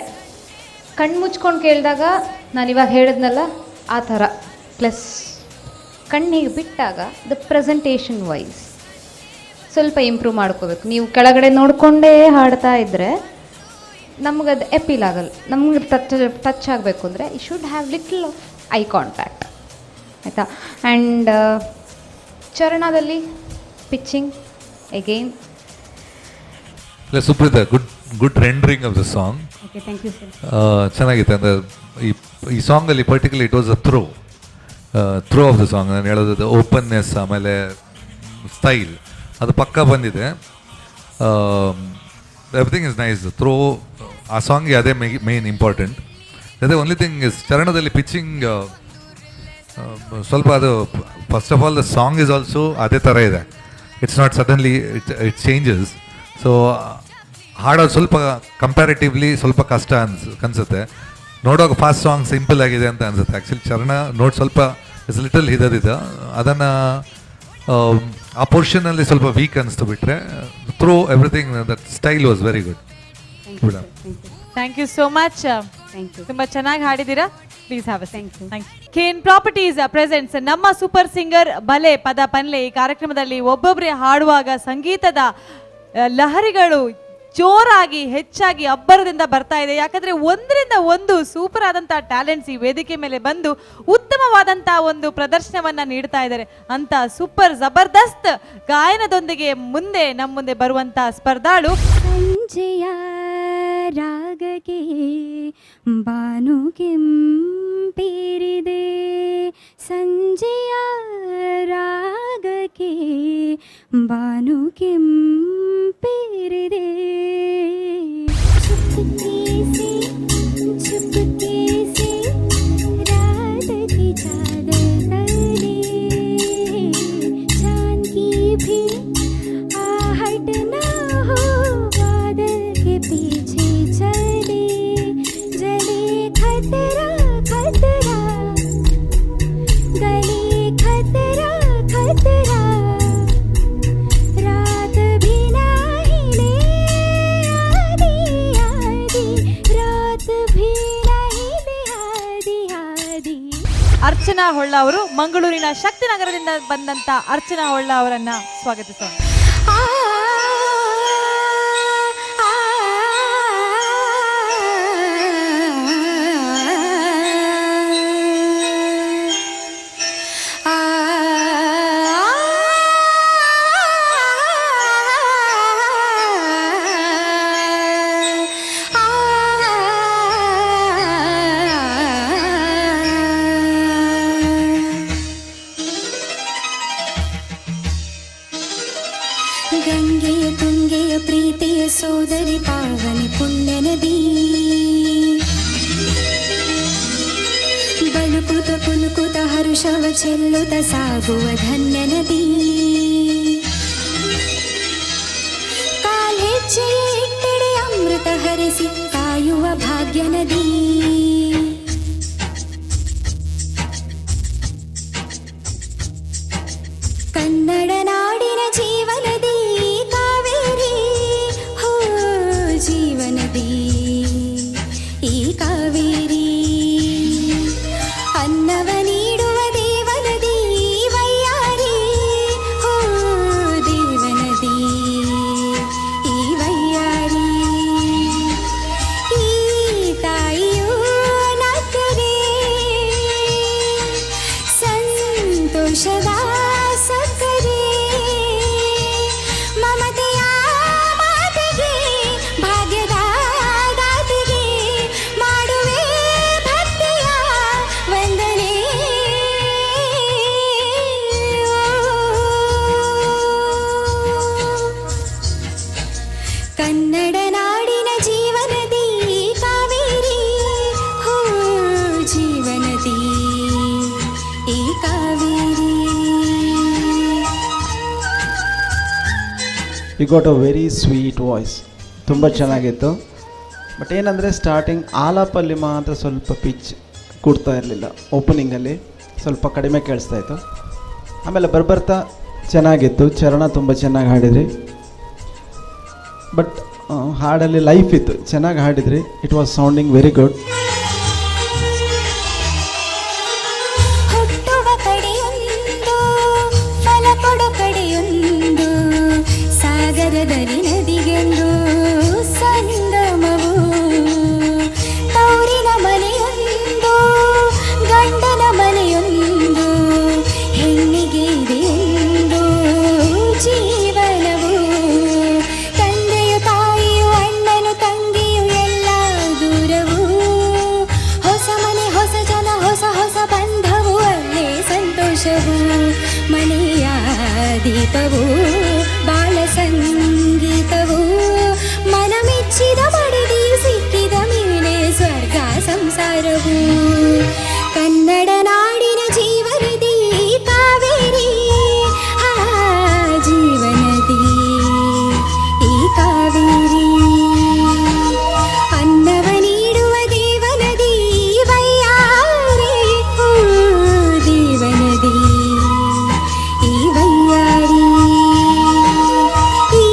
ಕಣ್ಣು ಮುಚ್ಕೊಂಡು ಕೇಳಿದಾಗ ನಾನು ಇವಾಗ ಹೇಳಿದ್ನಲ್ಲ ಆ ಥರ ಪ್ಲಸ್. ಕಣ್ಣಿಗೆ ಬಿಟ್ಟಾಗ the presentation wise ಸ್ವಲ್ಪ ಇಂಪ್ರೂವ್ ಮಾಡ್ಕೋಬೇಕು. ನೀವು ಕೆಳಗಡೆ ನೋಡಿಕೊಂಡೇ ಹಾಡ್ತಾ ಇದ್ದರೆ ನಮಗದು ಎಪೀಲ್ ಆಗಲ್ಲ. ನಮ್ಗೆ ಟಚ್ ಟಚ್ ಆಗಬೇಕು ಅಂದರೆ you should have little of eye contact, ಆಯಿತಾ? ಆ್ಯಂಡ್ ಚರಣದಲ್ಲಿ ಪಿಚ್ಚಿಂಗ್ ಎಗೈನ್. ಇಲ್ಲ Supreetha, good good rendering of the song. Okay, thank you sir. ಚೆನ್ನಾಗಿತ್ತು. ಅಂದರೆ ಈ ಈ ಸಾಂಗಲ್ಲಿ particular it was a through of the song. ನಾನು ಹೇಳೋದು ಓಪನ್ನೆಸ್, ಆಮೇಲೆ ಸ್ಟೈಲ್, ಅದು ಪಕ್ಕ ಬಂದಿದೆ. Everything is nice through. ಆ ಸಾಂಗ್ಗೆ ಅದೇ ಮೇನ್ ಇಂಪಾರ್ಟೆಂಟ್. ಅದೇ only thing is ಚರಣದಲ್ಲಿ ಪಿಚ್ಚಿಂಗ್ ಸ್ವಲ್ಪ ಅದು, first of all the song is also ಅದೇ ಥರ ಇದೆ. It's not suddenly it changes. So ಹಾಡೋದು ಸ್ವಲ್ಪ ಕಂಪ್ಯಾರಿಟಿವ್ಲಿ ಸ್ವಲ್ಪ ಕಷ್ಟ ಅನ್ಸುತ್ತೆ. ನೋಡುವಾಗ fast song simple ಆಗಿದೆ ಅಂತ ಅನ್ಸುತ್ತೆ. ಆ್ಯಕ್ಚುಲಿ ಚರಣ ನೋಟ್ ಸ್ವಲ್ಪ is little ಹಿದರಿದೆ. ಅದನ್ನು ಆ ಪೋರ್ಷನಲ್ಲಿ ಸ್ವಲ್ಪ ವೀಕ್ ಅನಿಸ್ತು. ಬಿಟ್ಟರೆ through everything, that style was very good. Thank you so much. Thank you. ತುಂಬಾ ಚೆನ್ನಾಗಿ ಹಾಡಿದ್ದೀರಾ. Please have thank you. Thank you. Kane properties presents ನಮ್ಮ ಸೂಪರ್ ಸಿಂಗರ್ ಬಲೆ ಪದ ಪನ್ಲೆ. ಈ ಕಾರ್ಯಕ್ರಮದಲ್ಲಿ ಒಬ್ಬೊಬ್ಬರೇ ಹಾಡುವಾಗ ಸಂಗೀತದ ಲಹರಿಗಳು ಜೋರಾಗಿ ಹೆಚ್ಚಾಗಿ ಅಬ್ಬರದಿಂದ ಬರ್ತಾ ಇದೆ. ಯಾಕಂದ್ರೆ ಒಂದರಿಂದ ಒಂದು ಸೂಪರ್ ಆದಂತಹ ಟ್ಯಾಲೆಂಟ್ಸ್ ಈ ವೇದಿಕೆ ಮೇಲೆ ಬಂದು ಉತ್ತಮವಾದಂತಹ ಒಂದು ಪ್ರದರ್ಶನವನ್ನ ನೀಡ್ತಾ ಇದ್ದಾರೆ. ಅಂತ ಸೂಪರ್ ಜಬರ್ದಸ್ತ್ ಗಾಯನದೊಂದಿಗೆ ಮುಂದೆ ನಮ್ಮ ಮುಂದೆ ಬರುವಂತಹ ಸ್ಪರ್ಧಾಳು ಸಂಜೆಯ ರಾಗಕ್ಕೆ ಬಾನು ಕೆಂಪೇರಿದೆ, ಸಂಜೆಯ ರಾಗಕ್ಕೆ ಬಾನು ಕೆಂಪೇರಿದೆ. ಚುಪ್ಕೆ ಸೆ ಚುಪ್ಕೆ ಸೆ रात की चादर तले, चांद की भी आहट ना हो, बादल के पीछे चले, जले खतरा खतरा, गले खतरा खतरा, रात भी नहीं ले आधी आधी, रात भी नहीं ले आधी आधी. ಅರ್ಚನಾ ಹೊಳ್ಳ ಅವರು, ಮಂಗಳೂರಿನ ಶಕ್ತಿನಗರದಿಂದ ಬಂದಂತ ಅರ್ಚನಾ ಹೊಳ್ಳ ಅವರನ್ನ ಸ್ವಾಗತಿಸೋಣ. ಆ ಆ ಆ ಗಂಗೆಯ ತುಂಗೆಯ ಪ್ರೀತಿಯ ಸೋದರಿ ಪಾವನಿ ಪುಣ್ಯ ನದಿ, ಬಳುಕುತ ಪುಲುಕುತ ಹರುಷವ ಚೆಲ್ಲುತ ಸಾಗುವ ಧನ್ಯ ನದಿ. ಕಾಲ್ಹೆಜ್ಜೆಯ ಇಟ್ಟೆಡೆ ಅಮೃತ ಹರಿಸಿ ಕಾಯುವ ಭಾಗ್ಯ ನದಿ. ಕನ್ನಡ ನಾಡಿನ ಜೀವನದಿ ಕಾವೇರಿ, ಹೋ ಜೀವನದಿ ಈ ಕಾವೇರಿ. ಅನ್ನವ ನೀಡುವ ದೇವನದಿ ವೈಯಾರಿ, ಹೋ ದೇವನದಿ ಈ ವೈಯಾರಿ. ಈ ತಾಯಿಯು ನಕ್ಕರೆ ಸಂತೋಷದ ಸಕ್ಕರೆ, ಮಮತೆಯ ಮಾತೆಗೆ ಭಾಗ್ಯದ ದಾತಿಗೆ ಮಾಡುವೆ ಭಕ್ತಿಯ ವಂದನೆ. ಕನ್ನಡ ನಾಡಿನ ಜೀವನದಿ ಕಾವೇರಿ, ಹೋ ಜೀವನದಿ ಈ Kaveri. You got a very sweet voice, ತುಂಬ ಚೆನ್ನಾಗಿತ್ತು. ಬಟ್ ಏನಂದರೆ, ಸ್ಟಾರ್ಟಿಂಗ್ ಆಲಾಪಲ್ಲಿ ಮಾತ್ರ ಸ್ವಲ್ಪ ಪಿಚ್ ಕೂಡ್ತಾ ಇರಲಿಲ್ಲ. ಓಪನಿಂಗಲ್ಲಿ ಸ್ವಲ್ಪ ಕಡಿಮೆ ಕೇಳಿಸ್ತಾ ಇತ್ತು. ಆಮೇಲೆ ಬರ್ಬರ್ತಾ ಚೆನ್ನಾಗಿತ್ತು. ಚರಣ ತುಂಬ ಚೆನ್ನಾಗಿ ಹಾಡಿದ್ರಿ. ಬಟ್ ಹಾಡಲ್ಲಿ ಲೈಫ್ ಇತ್ತು, ಚೆನ್ನಾಗಿ ಹಾಡಿದ್ರಿ. It was sounding very good. ಹುಟ್ಟುವ ಕಡೆಯೊಂದು, ಫಲ ಕೊಡೋ ಕಡೆಯೊಂದು, ಸಾಗರದಲ್ಲಿ ನದಿಗೆಂದು ಸಂಗಮವು. ತೌರಿನ ಮನೆಯೊಂದು, ಗಂಡನ ಮನೆಯೊಂದು, ಹೆಣ್ಣಿಗೆ ಇದೆಂದು ಜೀವನವು. ತಂದೆಯು ತಾಯಿಯು ಅಣ್ಣನು ತಂಗಿಯು ಎಲ್ಲ ದೂರವು. ಹೊಸ ಮನೆ, ಹೊಸ ಜನ, ಹೊಸ ಹೊಸ ಬಂಧವು, ಅಲ್ಲೇ ಸಂತೋಷವು. ಮನೆಯ ದೀಪವು, ಬಾಳ ಸಂಗೀತವು, ಮನಮೆಚ್ಚಿದ ಮಡದಿಯು ಸಿಕ್ಕಿದ ಮೇಲೆ ಸ್ವರ್ಗ ಸಂಸಾರವು. ಕನ್ನಡ ನಾಡಿನ ಜೀವನದಿ ಕಾವೇರಿ, ಆ ಜೀವನದಿ ಈ ಕಾವೇರಿ. ಅನ್ನವ ನೀಡುವ ದೇವನದಿ ವೈಯಾರಿ, ಓ ದೇವನದಿ ಈ ವೈಯಾರಿ. ಈ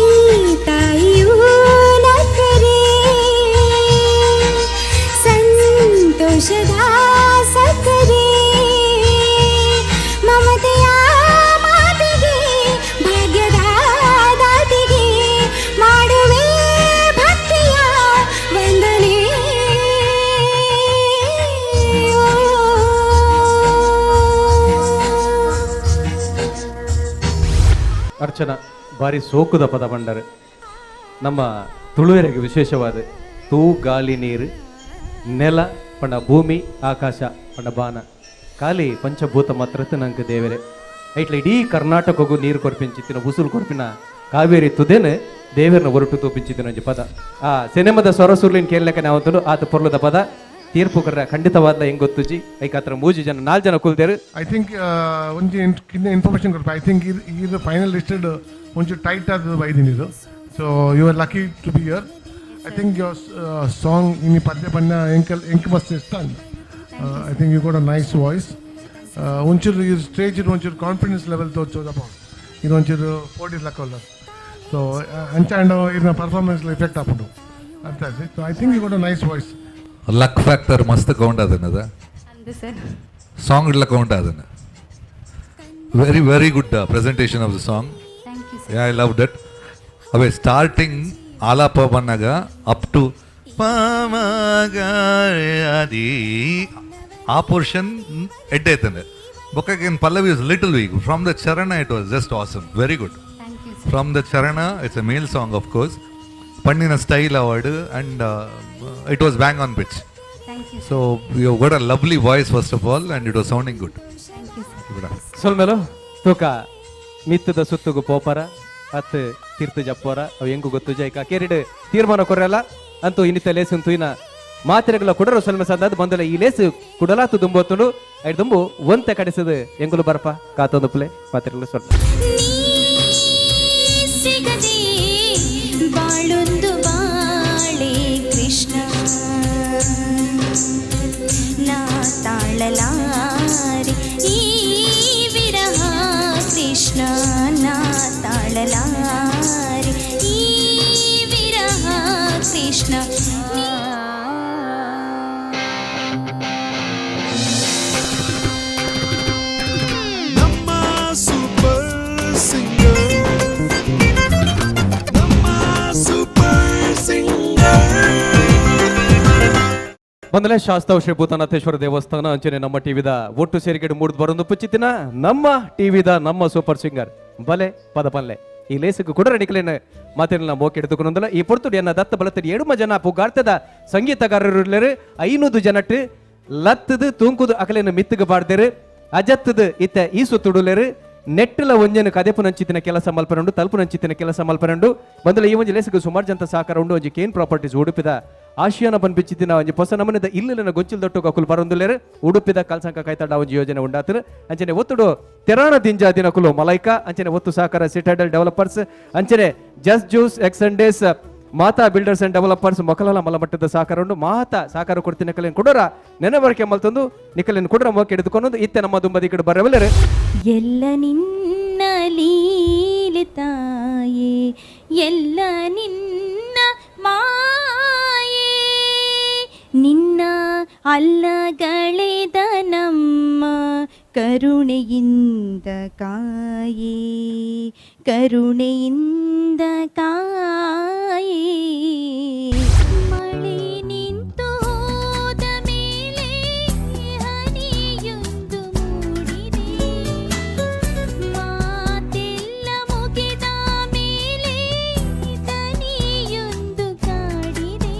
ತಾಯಿಯು ನಕ್ಕರೆ ಸಂತೋಷದ ಸಕ್ಕರೆ. ಅರ್ಚನಾ ಬಾರಿ ಸೋಕುದ ಪದ ಬಂಡರು. ನಮ್ಮ ತುಳುವೆರೆಗೆ ವಿಶೇಷವಾದ ತೂ ಗಾಲಿ ನೀರು ನೆಲ ಪಂಡ ಭೂಮಿ ಆಕಾಶ ಪಂಡ ಬಾನ ಖಾಲಿ ಪಂಚಭೂತ ಮಾತ್ರತೆ ನಂಗೆ ದೇವರೇ. ಐಟ್ಲ ಇಡೀ ಕರ್ನಾಟಕಗೂ ನೀರು ಕೊರ್ಪಿಂಚಿತ್ತಿನ ಉಸುಲು ಕೊರ್ಪಿನ ಕಾವೇರಿ ತುದೇನೆ ದೇವರನ್ನ ಹೊರಟು ತೋಪಿಂಚಿತ್ತಿನ ಒಂಜಿ ಪದ. ಆ ಸಿನಿಮಾದ ಸ್ವರಸುರ್ಲಿನ ಕೇಳಲಿಕ್ಕೆ ನಾವು ಆತ ಪೊರ್ಲದ ಪದ ತೀರ್ಪು ಕರ್ರ ಖಂಡಿತವಾದ ಹೆಂಗ್ ಗೊತ್ತುಜಿ ಐಕಾತ್ರ ಮೂಜಿ ಜನ ನಾಲ್ಕು ಜನ ಕುಲ್ದೇರು. I think ಒಂಜಿ ಇನ್ಫಾರ್ಮೇಷನ್ ಕೊಡ್ಪ. I think ಇದು ಫೈನಲ್ ಲಿಸ್ಟೆಡ್ ಒಂಚೂರು ಟೈಟ್ ಆದ ಬೈದಿನಿ ಇದು. So you are lucky to be here. I think your song ಇನ್ನು ಪದ್ಯ ಬಣ್ಣ ಎಂಕಲ್ ಎಂಕ್ ಮಸ್ತ್ ಇಷ್ಟ. I think you got a nice voice. ಒಂಚೂರು ಈ ಸ್ಟೇಜ್ ಒಂಚೂರು ಕಾನ್ಫಿಡೆನ್ಸ್ ಲೆವೆಲ್ ತೋಚೋದಪ್ಪ ಇದು ಒಂಚೂರು ಪೋಡಿ ಲಕ್ಕಲ್ಲ. ಸೊ ಅಂಚ ಅಂಡ್ ಇದನ್ನ ಪರ್ಫಾರ್ಮೆನ್ಸ್ ಎಫೆಕ್ಟ್ ಆಪುಂಡು ಅರ್ಥ ಆಯ್ತು. So I think you got a nice voice. Luck factor ಮಸ್ತ್ ಕೌಂಟ್ ಆದನದ ಅಂದು ಸರ್. ಸಾಂಗ್ ಇಡ್ಲ ಕೌಂಟ್ ಆದನ. Very very good presentation of the song. Thank you sir. I love that. ಅವೇ ಸ್ಟಾರ್ಟಿಂಗ್ ಆಲಾಪ ಬಂದಾಗ ಅಪ್ ಟು ಅದು ಆ ಪೋರ್ಷನ್ ಎಡ್ಡೆ ಐತಂದೆ. ಬೊಕ್ಕಕ್ಕೆ Pallavi is little weak. From the charana it was just awesome, very good. Thank you. From the charana it's a male song of course. ಪಣ್ಣಿನ style award and it was bang on pitch. Thank you. So you got a lovely voice first of all and it was sounding good. Thank you sir. ಸೊಲ್ಮೇಲು ತೂಕ ಮಿತ್ತದ ಸುತ್ತುಗು ಪೋಪರ ಅತ್ತು ತೀರ್ಥ ಜಪ್ಪೋರ ಅವು ಹೆಂಗು ಗೊತ್ತು ಜೈಕ ಕೇರಿಡು ತೀರ್ಮಾನ ಕೊರಲ್ಲ ಅಂತೂ ಇನ್ನಿತ ಲೇಸು ತುಯಿನ ಮಾತ್ರೆಗಳ ಕುಡರು ಸೊಲ್ಮೆ ಸಂದಾದ ಬಂದಲ ಈ ಲೇಸು ಕುಡಲಾತು ದುಂಬೋತುಂಡು ಐದು ದುಂಬು ಒಂತೆ ಕಡಿಸದು ಎಂಗುಲು ಬರಪ ಕಾತೊಂದು ಪ್ಲೇ ಮಾತ್ರೆಗಳು ಸ್ವಲ್ಪ ಸಿಗದೆ ಬಾಳೊಂದು ಬಾಳೆ ಕೃಷ್ಣ ನಾ ತಾಳಲಾರೆ ಈ ವಿರಹ ಕೃಷ್ಣ ನಾ ತಾಳಲಾರೆ ಈ ವಿರಹ ಕೃಷ್ಣ. ನಮ್ಮ ಸೂಪರ್ ಸಿಂಗರ್, ನಮ್ಮ ಸೂಪರ್ ಸಿಂಗರ್. ಮೊದಲೇ ಶಾಸ್ತಾವ್ ಶ್ರೀ ಭೂತನಾಥೇಶ್ವರ ದೇವಸ್ಥಾನ ಅಂಚನೆ ನಮ್ಮ ಟಿವಿದ ಒಟ್ಟು ಸೇರಿಕೆಡು ಮೂಡ್ದು ಬರೊಂದು ಪುಚ್ಚಿತ್ತಿನ ನಮ್ಮ ಟಿವಿದ ನಮ್ಮ ಸೂಪರ್ ಸಿಂಗರ್ ಬಲೆ ಪದ ಪಲ್ಲೆ ಈ ಲೇಸುಗು ಕುಡರ ನಿಕಲೇನ ಮಾತಿನ ಮೋಕೆ ಹಿಡಿದುಕೊಂಡಲ್ಲ. ಈ ಪೊರ್ತುಡು ಎನ್ನ ದತ್ತ ಬಲತ್ತಡಿ ಎಡುಮ ಜನ ಪುಗಾರ್ತದ ಸಂಗೀತಗಾರರು 500 ಜನಟ್ಟು ಲತ್ತದು ತೂಂಕುದು ಅಕಲೇನ ಮಿತ್ತುಗು ಪಾಡ್ದೇರು ಅಜತ್ತದು ಇತ್ತ ಈ ಸುತ್ತುಡುಲೇರು ನೆಟ್ಟಲ ಒಂಜನ ಕದೆಪು ನಂಚಿತ್ತಿನ ಕೆಲಸ ಮಲ್ಪನುಂಡು ತಲುಪು ನಂಚಿತ್ತಿನ ಕೆಲಸ ಮಲ್ಪನುಂಡು. ಬಂದಲ ಈ ಒಂಜಿ ಲೇಸುಗು ಸುಮಾರು ಜಂತ ಸಹಕಾರ ಉಂಡು. ಒಂಜಿ ಕೇನ್ ಪ್ರಾಪರ್ಟೀಸ್ ಉಡುಪಿದ ಆಶಿಯಾನ ಬಂದ್ಬಿಚ್ಚಿತ್ತಿನ ಒಂಜಿ ಹೊಸ ನಮೂನೆದ ಇಲ್ಲನ ಗೊಂಚಿಲ್ ದೊಟ್ಟು ಅಕುಲು ಬರೊಂದುಲ್ಲೇರು ಉಡುಪಿದ ಕಲ್ಸಂಕ ಕೈತಡ ಒಂಜಿ ಯೋಜನೆ ಉಂಡಾತರು. ಅಂಚನೆ ಒತ್ತುಡು ತೆರಾಣ ದಿಂಜಾ ದಿನಕುಲು ಮಲೈಕ ಅಂಚನೆ ಒತ್ತು ಸಹಕಾರ ಸಿಟಾಡೆಲ್ ಡೆವಲಪರ್ಸ್ ಅಂಚನೆ ಜಸ್ಟ್ ಜ್ಯೂಸ್ ಎಕ್ಸಂಡೇಸ್ ಮಾತಾ builders and developers ಮೊಕಲಲ ಮಲಮಟ್ಟದ ಸಹಕಾರ ಉಂಡು. ಮಾತಾ ಸಹಕಾರ ಕೊಡ್ತೀನಿ ನಿಕಲೇನು ಕೊಡೋರ ನೆನವರಿಕೆ ಮಲ್ತಂದು ನಿಕಲೇನು ಕೊಡೋರ ಮೋಕೆ ಹಿಡಿದುಕೊಂಡು ಇತ್ತೆ ನಮ್ಮ ದುಂಬದಿ ಕಡೆ ಬರವಲ್ಲರೆ. ಎಲ್ಲ ನಿನ್ನ ಲೀಲೆ ತಾಯೇ ಎಲ್ಲ ನಿನ್ನ ಮಾಯೆ ನಿನ್ನ ಅಲ್ಲಗಳೆದ ನಮ್ಮ ಕರುಣೆಯಿಂದ ಕಾಯೇ ಕರುಣೆಯಿಂದ ಕಾಯೇ. ಮಳೆ ನಿಂತು ಹೋದ ಮೇಲೆ ಹನಿಯೊಂದು ಮೂಡಿದೆ ಮಾತೆಲ್ಲ ಮುಗಿದ ಮೇಲೆ ದನಿಯೊಂದು ಕಾಡಿದೆ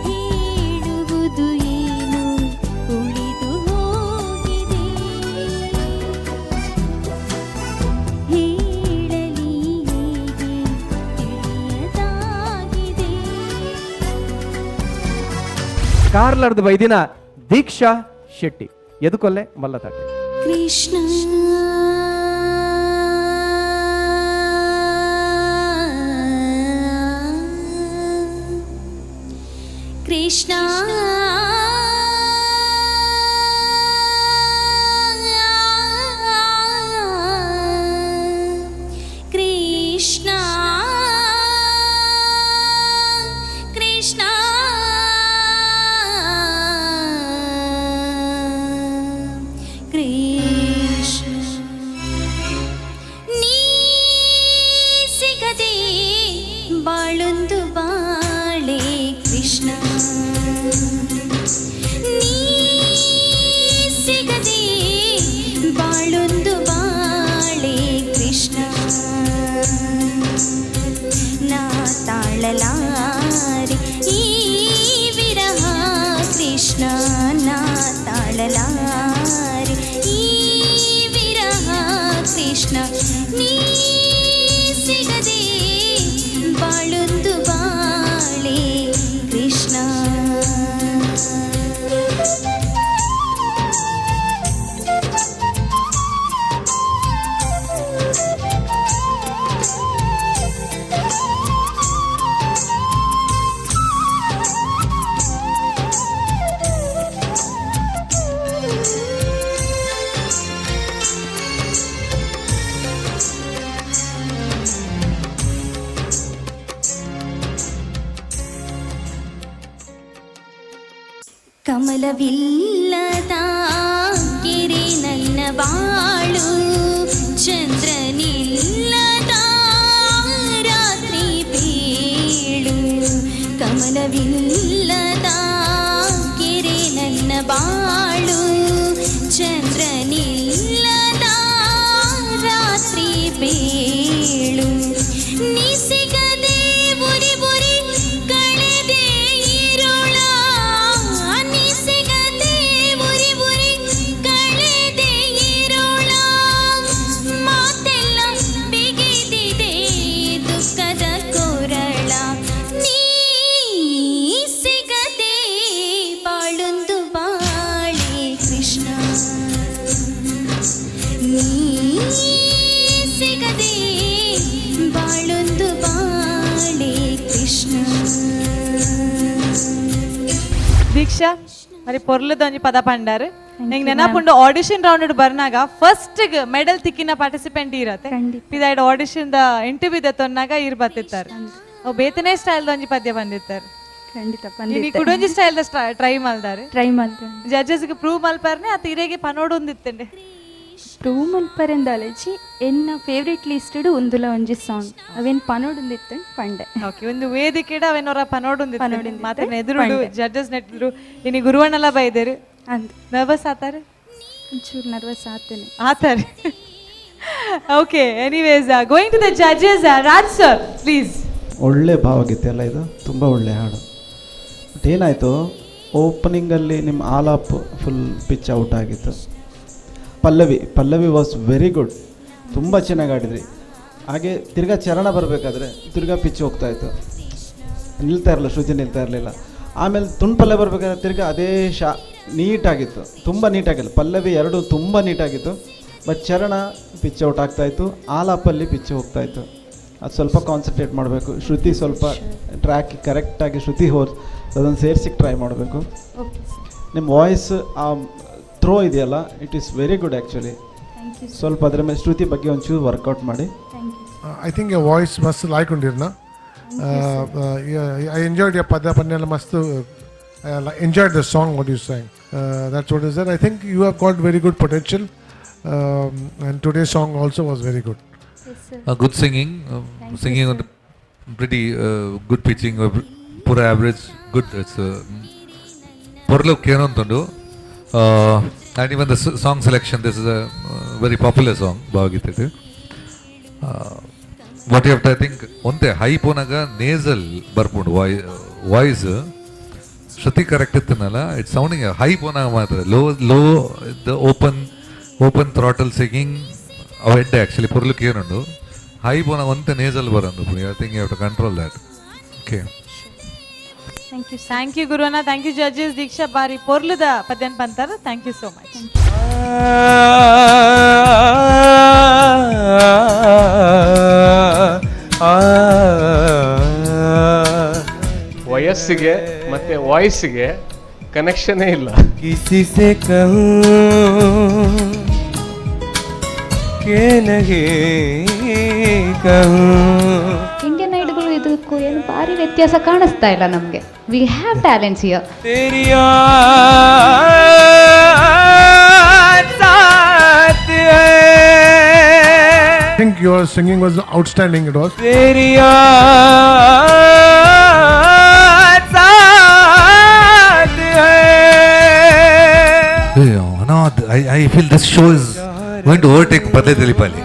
ಹೇಳುವುದು ಏನು ಉಳಿದು ಹೋಗಿದೆ ಹೇಳಲಿ ಹೇಗೆ ತಿಳಿಯದಾಗಿದೆ. ಕಾರ್ಲಾರ್ದ ಬೈದಿನ ದೀಕ್ಷಾ ಶೆಟ್ಟಿ ಎದುಕೊಲ್ಲೆ ಮಲ್ಲತಾಟೆ. ಕೃಷ್ಣ ಕೃಷ್ಣ ಕೃಷ್ಣ ಕೃಷ್ಣ ಕೃಷ್ಣ ನೀ ಸಿಗದೆ ಬಾಳೊಂದು ಬಾಳೆ ಕೃಷ್ಣ. Krishna ನಾ ತಾಳಲಾರೆ ಈ ವಿರಹ ಕೃಷ್ಣ ನೀ ಸಿಗದೆ ಬಾಳೊಂದು ಬಾಳೆ ಕೃಷ್ಣ. ಕಮಲವಿಲ್ಲದ ಕೆರೆ ನನ್ನ ಬಾಳು, ಚಂದ್ರನಿಲ್ಲದ ರಾತ್ರಿ ಬೇಳು. ಕಮಲವಿಲ್ಲದ ಕೆರೆ ನನ್ನ ಬಾಳು, ಚಂದ್ರನಿಲ್ಲದ ರಾತ್ರಿ ಬೇಳು. ನೀ ಸಿಗದೆ ಉರಿ ಉರಿ ಕಳೆದೆ ಇರುಳ, ನೀ ಸಿಗದೆ ಉರಿ ಉರಿ ಕಳೆದೆ ಇರುಳ. ಮಾತೆಲ್ಲ ಬಿಗಿದಿದೆ ದುಃಖದ ಕೊರಳ, ನೀ ಸಿಗದೆ ಬಾಳೊಂದು ಬಾಳೆ ಕೃಷ್ಣ. ನೀ ಸಿಗದೆ ಬಾಳೊಂದು ಬಾಳೆ ಕೃಷ್ಣ. ದೀಕ್ಷಾ ಮರಿ ಪೊರ್ಲದ ಒಂಜಿ ಪದ ಪಂಡಾರು. ನಂಗೆ ನೆನಪುಂಡು ಆಡಿಷನ್ ರೌಂಡ್ ಬರ್ನಾಗ ಫಸ್ಟ್ ಮೆಡಲ್ ತಿಕ್ಕಿನ ಪಾರ್ಟಿಸಿಪೆಂಟ್ ಇರತ್ತೆ. ಇದಾಯ್ಡು audition the interview the ತೊನ್ನಾಗ ಇರ್ ಬತ್ತಿತ್ತಾರೆ. ಅವು ಬೇತನೇ ಸ್ಟೈಲ್ ಒಂಜಿ ಪದ್ಯ ಬಂದಿತ್ತಾರೆ. ಖಂಡಿತ. ಇನಿ ಕುಡೊಂಜಿ ಸ್ಟೈಲ್ the try ಮಲ್ದಾರೆ. Try ಮಲ್ತೆ. Judges prove ಮಲ್ಪಾರ್ನೆ ಅತ್ ಇರೆಗೆ ಪನೋಡು ಒಂದಿತ್ತಂಡೆ. ಪ್ರೂವ್ ಮಲ್ಪರೆಂದಾಲಜಿ ಎನ್ನ ಫೇವ್ರೆಟ್ ಲಿಸ್ಟೆಡ್ ಒಂದುಲ ಒಂಜಿ ಸಾಂಗ್ ಅವೇನ್ ಪನೋಡುಂದಿತ್ತು ಪಂಡೆ. ಓಕೆ, ಒಂದು ವೇದಿಕೆಡ ಅವೇನೋರ ಪನೋಡುಂದಿತ್ತು ಪನೋಡುಂದಿತ್ತು. ಮಾತ್ರ ಎದುರು ಪಂಡೆ. ಜಡ್ಜಸ್ ನೆಟ್ಟಿದ್ರು. ಇನಿ ಗುರುವಣ್ಣೆಲ್ಲ ಬೈದೇರು. ಅಂದ್ ನರ್ವಸ್ ಆತಾರೆ? ಒಂಚೂರು nervous ಆತೇನೆ. ಆತಾರೆ. Okay, anyways, going to the judges. Raj sir, please. ಒಳ್ಳೆ ಭಾವಗೀತೆ ಅಲ್ಲ ಇದು, ತುಂಬ ಒಳ್ಳೆ ಹಾಡು. ಬಟ್ ಏನಾಯಿತು, ಓಪನಿಂಗಲ್ಲಿ ನಿಮ್ಮ ಆಲಾಪ್ full pitch out ಆಗಿತ್ತು. ಪಲ್ಲವಿ ಪಲ್ಲವಿ was very good, ತುಂಬ ಚೆನ್ನಾಗಿ ಆಡಿದ್ರಿ. ಹಾಗೆ ತಿರ್ಗಾ ಚರಣ ಬರಬೇಕಾದ್ರೆ ತಿರ್ಗಾ ಪಿಚ್ ಹೋಗ್ತಾಯಿತ್ತು, ನಿಲ್ತಾ ಇರಲಿಲ್ಲ, ಶ್ರುತಿ ನಿಲ್ತಾ ಇರಲಿಲ್ಲ. ಆಮೇಲೆ ತುಂಡ್ಪಲ್ಲೆ ಬರಬೇಕಾದ್ರೆ ತಿರ್ಗಾ ಅದೇ ಶಾ ನೀಟಾಗಿತ್ತು, ತುಂಬ ನೀಟಾಗಿಲ್ಲ. ಪಲ್ಲವಿ ಎರಡು ತುಂಬ ನೀಟಾಗಿತ್ತು, ಬಟ್ ಚರಣ ಪಿಚ್ ಔಟ್ ಆಗ್ತಾಯಿತ್ತು, ಆಲಾಪಲ್ಲಿ ಪಿಚ್ ಹೋಗ್ತಾಯಿತ್ತು. ಅದು ಸ್ವಲ್ಪ ಕಾನ್ಸಂಟ್ರೇಟ್ ಮಾಡಬೇಕು. ಶ್ರುತಿ ಸ್ವಲ್ಪ ಟ್ರ್ಯಾಕ್ ಕರೆಕ್ಟಾಗಿ ಶ್ರುತಿ ಹೋರ್ ಅದನ್ನು ಸೇರ್ಸಿಕ್ಕೆ ಟ್ರೈ ಮಾಡಬೇಕು. ನಿಮ್ಮ ವಾಯ್ಸ್ ಆ ಥ್ರೋ ಇದೆಯಲ್ಲ, it is very good actually. Thank you. ಸ್ವಲ್ಪ ಅದರ ಮೇಲೆ ಶ್ರುತಿ ಬಗ್ಗೆ ಒಂಚೂರು ವರ್ಕೌಟ್ ಮಾಡಿ. I think your voice must like undirna. I enjoyed your pada pannela must. I enjoyed the song what you sang. That's what is there. I think you have got very good potential, and today's song also was very good. Yes, sir. Good singing, Thank you, singing sir. On the pretty good pitching, poor average, good. It's porlu kenontundu. And even the song selection, this is a very popular song, Bhavagitete. What you have to, I think, onte high ponaga nasal barpundu voice, Shruti correct ittunala, it's sounding a high ponaga matra, low, low, the open throttle singing, ಅವು ಎಡ್ಡೆ actually ಪೊರ್ಲುಕ್ ಏನುಂಡು high ಪೋನಾಗ ಒಂತೆ nasal ಬರಂದು. I think you have to control that. Okay. Thank you. Thank you ಗುರುವಣ್ಣ, thank you judges. ದೀಕ್ಷಾ ಬಾರಿ ಪೊರ್ಲುದ ಪದ್ಯನ್ ಪಂತಾರ. Thank you so much. ವಯಸ್ಸಿಗೆ ಮತ್ತೆ ವಾಯ್ಸ್ಗೆ ಕನೆಕ್ಷನೇ ಇಲ್ಲ. किसी से कहूँ के नहीं कहूँ. ಇಂಡಿಯನ್ ಐಡ್ಗಳು ಇದಕ್ಕೂ ಏನು ಭಾರಿ ವ್ಯತ್ಯಾಸ ಕಾಣಿಸ್ತಾ ಇಲ್ಲ ನಮಗೆ. We have talents here. तेरी याद साथ है. I think your singing was outstanding. It was. तेरी याद साथ है. Hey, no, I feel this show is going to overtake Padle Telipali.